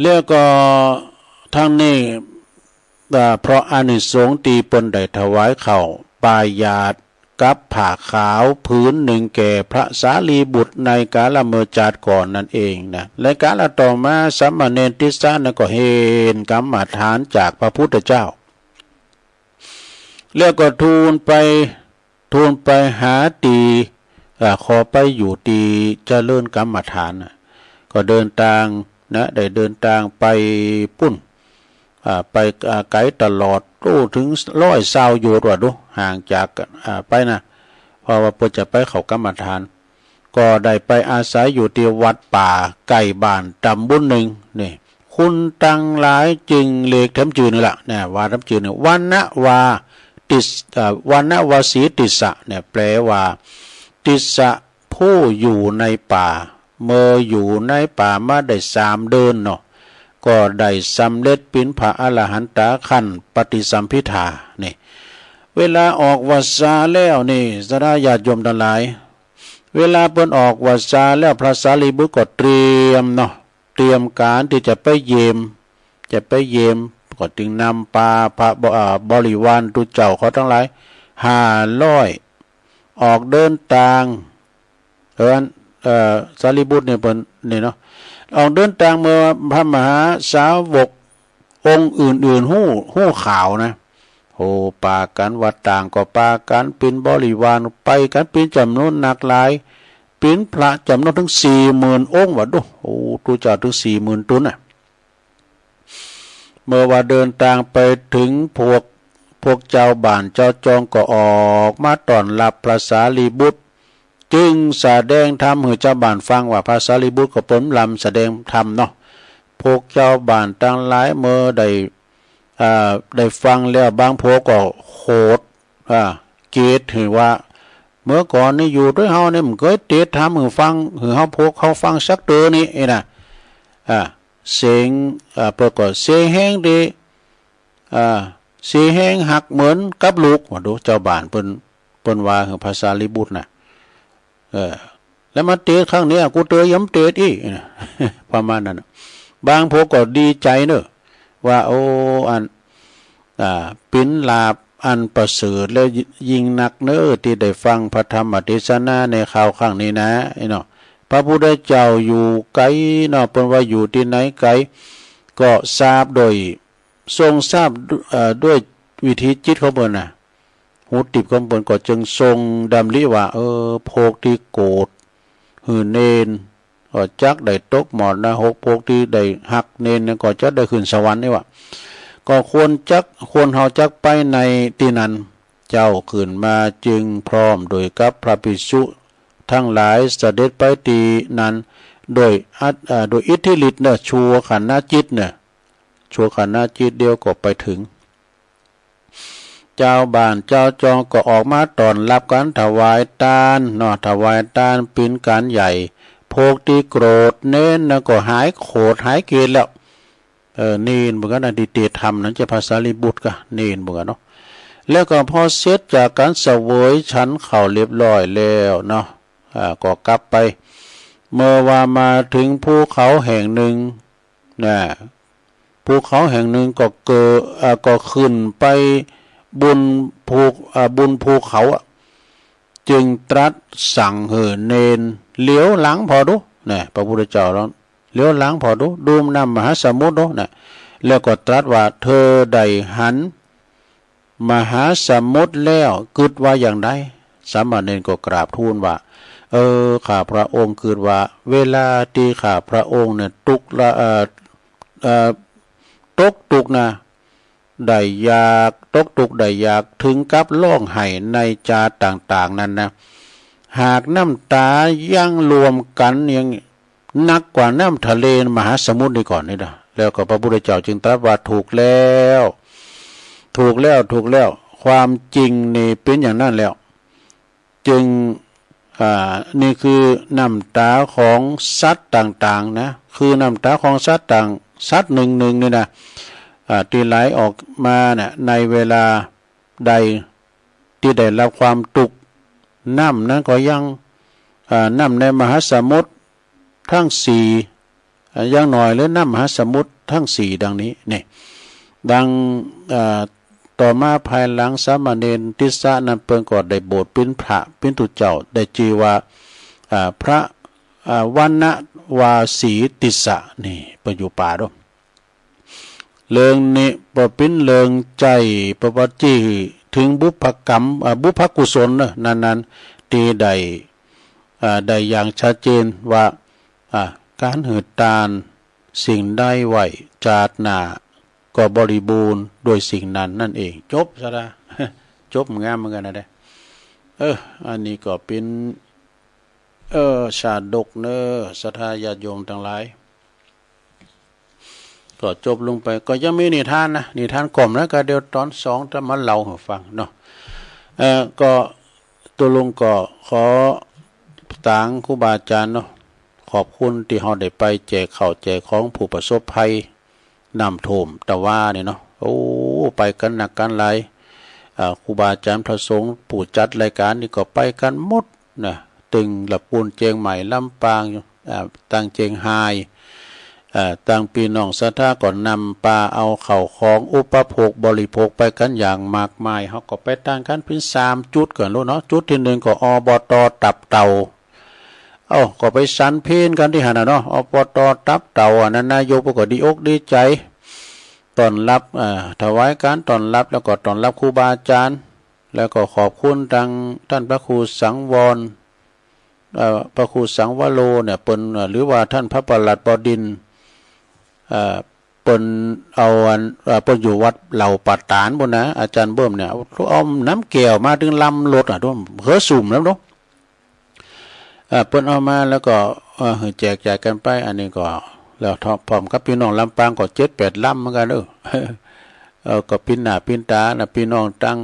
แล้วก็ทั้งนี้ อ่า เพราะอานิสงส์ตี้เปิ้นได้ถวายข้าวปายาตรกับผ้าขาวผืนนึ่งแก่พระสารีบุตรในกาลเมื่อจาติก่อนนั้นเองนะ และกาลต่อมาสามเณรติสสะนั้นก็เห็นกรรมฐานจากพระพุทธเจ้า แล้วก็ทูลไป ทูลไปหาตี้ อ่า ขอไปอยู่ตี้เจริญกรรมฐานน่ะ ก็เดินตางนะ ได้เดินตางไปปุ้น อ่า ไป อ่า ไก๋ตลอด โอ้ เถิงร้อยซาวโยชน์ว่าดู ห่างจาก อ่า ไปนะ เพราะว่าเปิ้นจะไปเข้ากรรมฐาน ก็ได้ไปอาศัยอยู่ตี้วัดป่าใก้บ้านต๋ำบลนึ่ง นี่ คนตังหลายจึงเรียกแถมจื้อนี่ละ นะ ว่าแถมจื้อนี่ วนวาติส เอ่อ วนวสีติสสะ เนี่ย แปลว่า ติสสะผู้อยู่ในป่า เมื่ออยู่ในป่ามาได้สามเดือนเนาะ ก็ได้สำเร็จเป๋นพระอรหันตะขั้นปฏิสัมภิทา นี่ เวลาออกพรรษาแล้วนี่ ศรัทธาญาติโยมตังหลาย เวลาเปิ้นออกพรรษาแล้ว พระสารีบุตรก็เตรียมเนาะ เตรียมก๋านตี้จะไปเยี่ยม จะไปเยี่ยม ก็จึงนำปาพระบ- อ่า บริวารตุ๊เจ้าเขาตังหลายห้าร้อย ออกเดินตาง เอิ้น เอ่อ สารีบุตรเนี่ยเปิ้นนี่เนาะ ออกเดินตางเมื่อพระมหาสาวกองค์อื่นๆ ฮู้ ฮู้ข่าวนะ โอ้ ปากั๋นว่าต่างก็ปากั๋นเป๋นบริวาร ไปกั๋นเป๋นจ๋ำนวนนักหลาย เป๋นพระจ๋ำนวนเถิงสี่หมื่นองค์ว่าดู โอ้ ตุ๊เจ้าเถิงสี่หมื่นต๋นน่ะ เมื่อว่าเดินตางไปเถิง พวก พวกจาวบ้านจาวจองก็ออกมาต้อนฮับพระสารีบุตร จึงแสดงธรรมหื้อจาวบ้านฟังว่า พระสารีบุตรก็เปิ้นลำแสดงธรรมเนาะ พวกจาวบ้านตังหลายเมื่อได้ อ่า ได้ฟังแล้วบางพวกก็โขด อ่า เกลียดหื้อว่า เมื่อก่อนนี่อยู่ตวยเฮานี่บ่เกยเตสน์ธรรมหื้อฟัง หื้อเฮาพวกเฮาฟังสักเตื้อนี่ เอ้ยนะ อ่า เสียง อ่า เปิ้นก็เสียแฮงดี อ่า เสียแฮงฮักเหมือนกับลูก ว่าดูจาวบ้านเปิ้น เปิ้นว่าหื้อพระสารีบุตรน่ะ เออ แล้วมาเตสน์ครั้งเนี้ย กูเตยยังบ่เตสน์อี้ ประมาณนั้นน่ะ บางพวกก็ดีใจ๋เนาะ ว่า โอ้ อัน อ่า เป๋นลาภอันประเสริฐแล้วยิ่งนักเนาะ ตี้ได้ฟังพระธรรมเตสนาในคราวครั้งนี้นะ ไอ้เนาะ พระพุทธเจ้าอยู่ไก๋เนาะ เปิ้นว่าอยู่ตี้ไหนไก๋ ก็ทราบโดย ทรงทราบ เอ่อ ด้วยวิถีจิตของเปิ้นน่ะ หูติบของเปิ้นก็จึงทรงดำริว่า เออ พวกตี้โกรธหื้อเณร ก็จักได้ตกหมอดนรก พวกตี้ได้ฮักเณรเนี่ยก็จักได้ขึ้นสวรรค์นี่หว่า ก็ควรจัก ควรเฮาจักไปในตี้นั้น เจ้าขึ้นมาจึงพร้อมโดยกับพระภิกษุตังหลายเสด็จไปตี้นั้น โดยอัต- เอ่อ โดยอิทธิฤทธิ์เนาะ ชั่วขณะจิตเนาะ ชั่วขณะจิตเดียวก็ไปเถิง จาวบ้านจาวจองก็ออกมาต้อนฮับกั๋น ถวายตานเนาะ ถวายตานเป๋นก๋านใหญ่ พวกตี้โกรธเณรนั้นก็หายโขดหายเกลียดแล้ว เออ เณรเหมือนกั๋นนะ ตี้เตสน์ธรรมนั้น เจ้าพระสารีบุตรก็เณรเหมือนกั๋นเนาะ แล้วก็พอเสร็จจากก๋านเสวยฉันข้าวเรียบร้อยแล้วเนาะ อ่า ก็กลับไป เมื่อว่ามาเถิงภูเขาแห่งนึ่ง นะ ภูเขาแห่งนึ่งก็เกิด เอ่อ ก็ขึ้นไป บุญภู เอ่อ บุญภูเขาอะ จึงตรัสสั่งหื้อเณรเหลียวหลังผ่อดู นะ พระพุทธเจ้าลองเหลียวหลังผ่อดู ดูน้ำมหาสมุทรดู นะ แล้วก็ตรัสว่า เธอได้หันมหาสมุทรแล้วกึ๊ดว่าอย่างใด สามเณรก็กราบทูลว่า เออ ข้าพระองค์กึ๊ดว่า เวลาตี้ข้าพระองค์เนี่ยตุ๊กละ เอ่อ เอ่อ ตกตุ๊กข์นะ ได้อยาก ตกตุ๊กข์ได้อยาก ถึงกับฮ้องไห้ในจาต่างๆ นั้นนะ หากน้ำตายังรวมกั๋นยังหนักกว่าน้ำทะเลมหาสมุทรนี้ก่อนนี่นะ แล้วก็พระพุทธเจ้าจึงตรัสว่า ถูกแล้ว ถูกแล้ว ถูกแล้ว ความจริงนี่เป๋นอย่างนั้นแล้ว จึง อ่า นี่คือน้ำต๋าของสัตว์ต่างๆ นะ คือน้ำต๋าของสัตว์ต่าง สัตว์หนึ่งๆ นี่นะ อ่า ตี้ไหลออกมาน่ะ ในเวลาใดตี้ได้ฮับความตุ๊กข์ น้ำนั้นก็ยัง อ่า น้ำในมหาสมุทรทั้งสี่ อ่า อย่างน้อยเลยน้ำมหาสมุทรทั้งสี่ดังนี้ นี่ ดัง อ่า ต่อมาภายหลังสามเณรติสสะนั้นเปิ้นก็ได้บวชเป๋นพระเป๋นตุ๊เจ้า ได้จื้อว่า อ่า พระ อ่า วัณณวาสีติสสะ นี่ เปิ้นอยู่ป่าโด้ เรื่องนี้บ่เป๋นเรื่องใจ้ ประวัติตี้ถึงบุพกรรม อ่า บุพกุศลเนอะ นั้นๆ ตี้ได้ อ่า ได้อย่างชัดเจนว่า อ่า ก๋านหื้อตานสิ่งใดไว้ จาติหน้าก็บริบูรณ์ด้วยสิ่งนั้นนั่นเอง จบซะละ จบงามเหมือนกั๋นนะเด้อ เออ อันนี้ก็เป๋น เออ ชาดกเนอะ ศรัทธาญาติโยมตังหลาย ก็จบลงไป ก็ยังมีนิทานนะ นิทานก่อมนะ ก็เดี๋ยวต๋อนสองจะมาเล่าหื้อฟังเนาะ เอ่อ ก็ตกลงก็ขอตางครูบาอาจ๋ารย์เนาะ ขอบคุณตี้เฮาได้ไปแจกข้าวแจกของผู้ประสบภัยน้ำท่วมตะวานี่เนาะ โอ้ ไปกั๋นนักกั๋นหลาย อ่า ครูบาอาจ๋ารย์พระสงฆ์ผู้จัดรายก๋านนี่ก็ไปกั๋นหมดนะ ตึงละปูน เจียงใหม่ ลำปาง อ่า ตังเจียงฮาย อ่า ตังปี้น้องศรัทธาก็นำปาเอาข้าวของอุปโภคบริโภคไปกั๋นอย่างมากมาย เฮาก็ไปตางกั๋นเป๋นสามจุดก่อนลูกเนาะ จุดตี้หนึ่งก็ อบต. ตับเต่า เอ้า ก็ไปฉันเพลกั๋นตี้หั้นน่ะเนาะ อบต. ตับเต่า อันนั้นนายกเปิ้นก็ดีอกดีใจ๋ ต้อนฮับ อ่า ถวายก๋านต้อนฮับ แล้วก็ต้อนฮับครูบาอาจ๋ารย์ แล้วก็ขอบคุณตังต้านพระครูสังวร เอ่อ พระครูสังวโรเนี่ย เปิ้น เอ่อ หรือว่าต้านพระประหลัดบดินทร์ เอ่อ เปิ้นเอาอัน เอ่อ เปิ้นอยู่วัดเหล่าป่าตาดปู้นนะ อาจ๋ารย์เบิ่มเนี่ย เอาน้ำแก้วมาตึงลำรถอะ ดู เหือสุมแล้วดู เอ่อ เปิ้นเอามาแล้วก็ เอ่อ หื้อแจกจ่ายกั๋นไป อันนี้ก็ แล้วพร้อมกับปี้น้องลำปางก็เจ็ดแปดลำเหมือนกั๋นเนอะ เอ่อ ก็ปิ้นหน้าปิ้นต๋านะ ปี้น้องตัง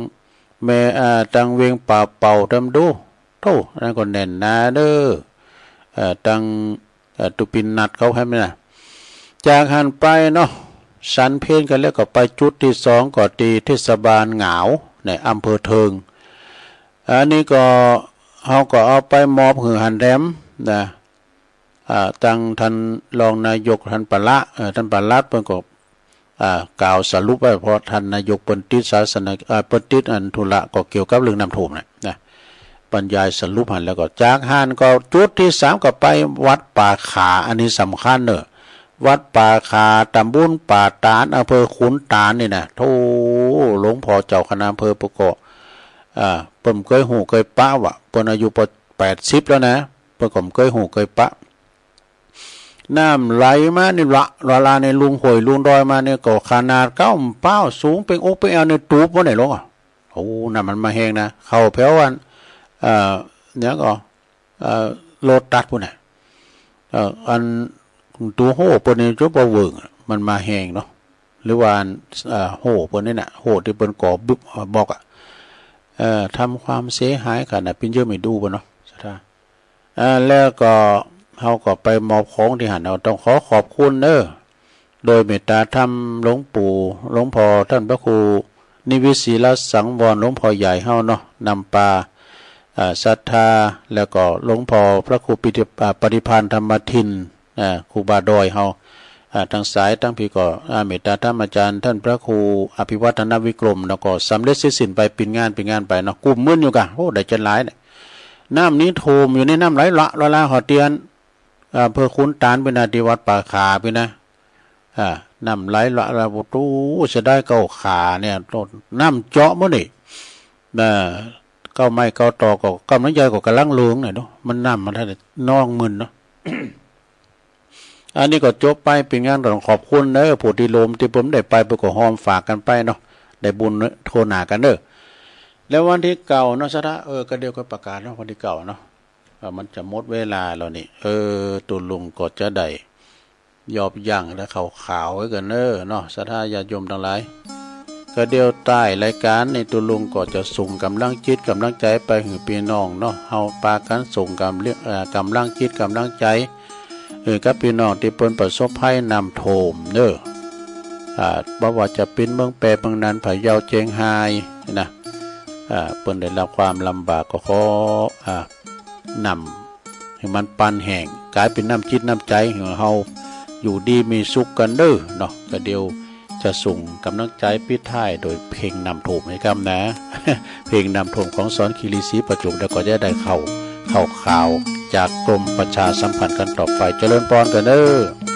แม่ อ่า ตังเวียงป่าเป่าตำดู โธ่ อันนั้นก็แน่นหนาเด้อ เอ่อ ตัง เอ่อ ตุปินนัดเขาหั้นนะ จากหั้นไปเนาะ ฉันเพลกั๋นแล้วก็ไปจุดตี้สองก็ตี้เทศบาลหงาว ในอำเภอเทิง อันนี้ก็ เฮาก็เอาไปมอบหื้อหั้นแหมนะ อ่า ตังต้านรองนายก ต้านปะละ เอ่อ ต้านปลัดเปิ้นก็ อ่า กล่าวสรุปไว้ เพราะต้านนายกเปิ้นติดศาสน อ่า เปิ้นติดอันธุระก็เกี่ยวกับเรื่องน้ำท่วมน่ะนะ บรรยายสรุปหั้น แล้วก็จากหั้นก็จุดตี้สามก็ไปวัดป่าขา อันนี้สำคัญเนอะ วัดป่าขา ตำบลป่าตาด อำเภอขุนตาลนี่นะ โธ่ หลวงพ่อเจ้าคณะอำเภอเปิ้นก็ อ่า เปิ้นบ่เกยฮู้เกยปะว่า เปิ้นอายุปอแปดสิบแล้วนะ เปิ้นก็บ่เกยฮู้เกยปะ น้ำไหลมานี่ละ เวลานี่ลุงห้วยลุงดอยมานี่ก็ขนาดก้าวเป๋าสูงเป่งอกเป่งแอวนี่ตูบบ่ได้ลงอะ โอ้ น้ำมันมาแฮงนะ เข้าแผวอัน เอ่อ หยังก่อ เอ่อ โลตัสปู้นน่ะ เอ่อ อันตูโฮ่เปิ้นนี่จนบ่เวิ่งอะ มันมาแฮงเนาะ หรือว่าอัน เอ่อ โฮ่เปิ้นนี่น่ะ โฮ่ตี้เปิ้นก่อบึบ เอ่อ บล็อกอะ เอ่อ ทำความเสียหายขนาดปิ้นเยอะไม่ดูบ่เนาะ ศรัทธา อ่า แล้วก็เฮาก็ไปมอบของตี้หั้น เฮาต้องขอขอบคุณเน้อ โดยเมตตาธรรมหลวงปู่ หลวงพ่อต้านพระครูนิวิตศิลสังวร หลวงพ่อใหญ่เฮาเนาะ นำปา อ่า ศรัทธา แล้วก็หลวงพ่อพระครูปิติ อ่า ปฏิภาณธรรมทิน อ่า ครูบาดอยเฮา อ่า ตางสายตางผีก็ อ่า เมตตาธรรมอาจารย์ต้านพระครูอภิวัฒนวิกรม แล้วก็สำเร็จเสร็จสิ้นไป เป๋นงานเป๋นงานไปเนาะ กุ้มมึนอยู่ก่ะ โอ้ ได้จะหลายเนี่ย น้ำนี้ถ่วมอยู่ในน้ำไหลละละละหอเตียน อ่า อำเภอขุนตานปี้นะ ตี้วัดป่าขาปี้นะ อ่า น้ำไหลละละ โอ้โห เสียดายเก้าขาเนี่ย น้ำเจาะหมดนี่ อ่า เก๊าไม้เก๊าตอกก็ ก้ำลังใหญ่ก็ก่ำลังเลิงเนี่ยเนาะ มันน้ำมันเท่าใด น้องมึนเนาะ อันนี้ก็จบไป เป๋นงานก็ต้องขอบคุณเด้อ ผู้ตี้ลมตี้เปิ้นได้ไป เปิ้นก็ฮอมฝากกั๋นไปเนาะ ได้บุญทั่วหน้ากั๋นเด้อ แล้ววันตี้เก้าเนาะ สถา เออ ก็เดี๋ยวก็ประกาศเนาะ วันตี้เก้าเนาะ เออ มันจะหมดเวลาแล้วนี่ เออ ตุ๊ลุงก็จะได้ยอบยั้งและข่าวๆ ไว้ก่อนเน้อเนาะ สถาญาติโยมตังหลาย ก็เดี๋ยวต้านรายก๋านนี้ตุ๊ลุงก็จะส่งก๋ำลังจิตก๋ำลังใจ๋ไปหื้อปี้น้องเนาะ เฮาปากั๋นส่งก๋ำเลี้ยง เอ่อ ก๋ำลังจิตก๋ำลังใจ๋ หื้อกับปี้น้องตี้เปิ้นประสบภัยน้ำถ่วมเน้อ อ่า บ่ว่าจะเป๋นเมืองแป้ เมืองน่าน พะเยา เจียงฮายนะ อ่า เปิ้นได้รับความลำบากก็ขอ อ่า น้ำหื้อมันปันแห้ง ก๋ายเป๋นน้ำจิตน้ำใจ๋หื้อเฮาอยู่ดีมีสุขกั๋นเน้อเนาะ ก็เดี๋ยวจะส่งก๋ำลังใจ๋ปิดท้ายโดยเพลงน้ำถ่วมให้ฟังนะ เพลงน้ำถ่วมของสอนคีรีศรีประจุม แล้วก็จะได้เข้า เข้าข่าวจากกรมประชาสัมพันธ์กั๋นต่อไป เจริญปอนกั๋นเน้อ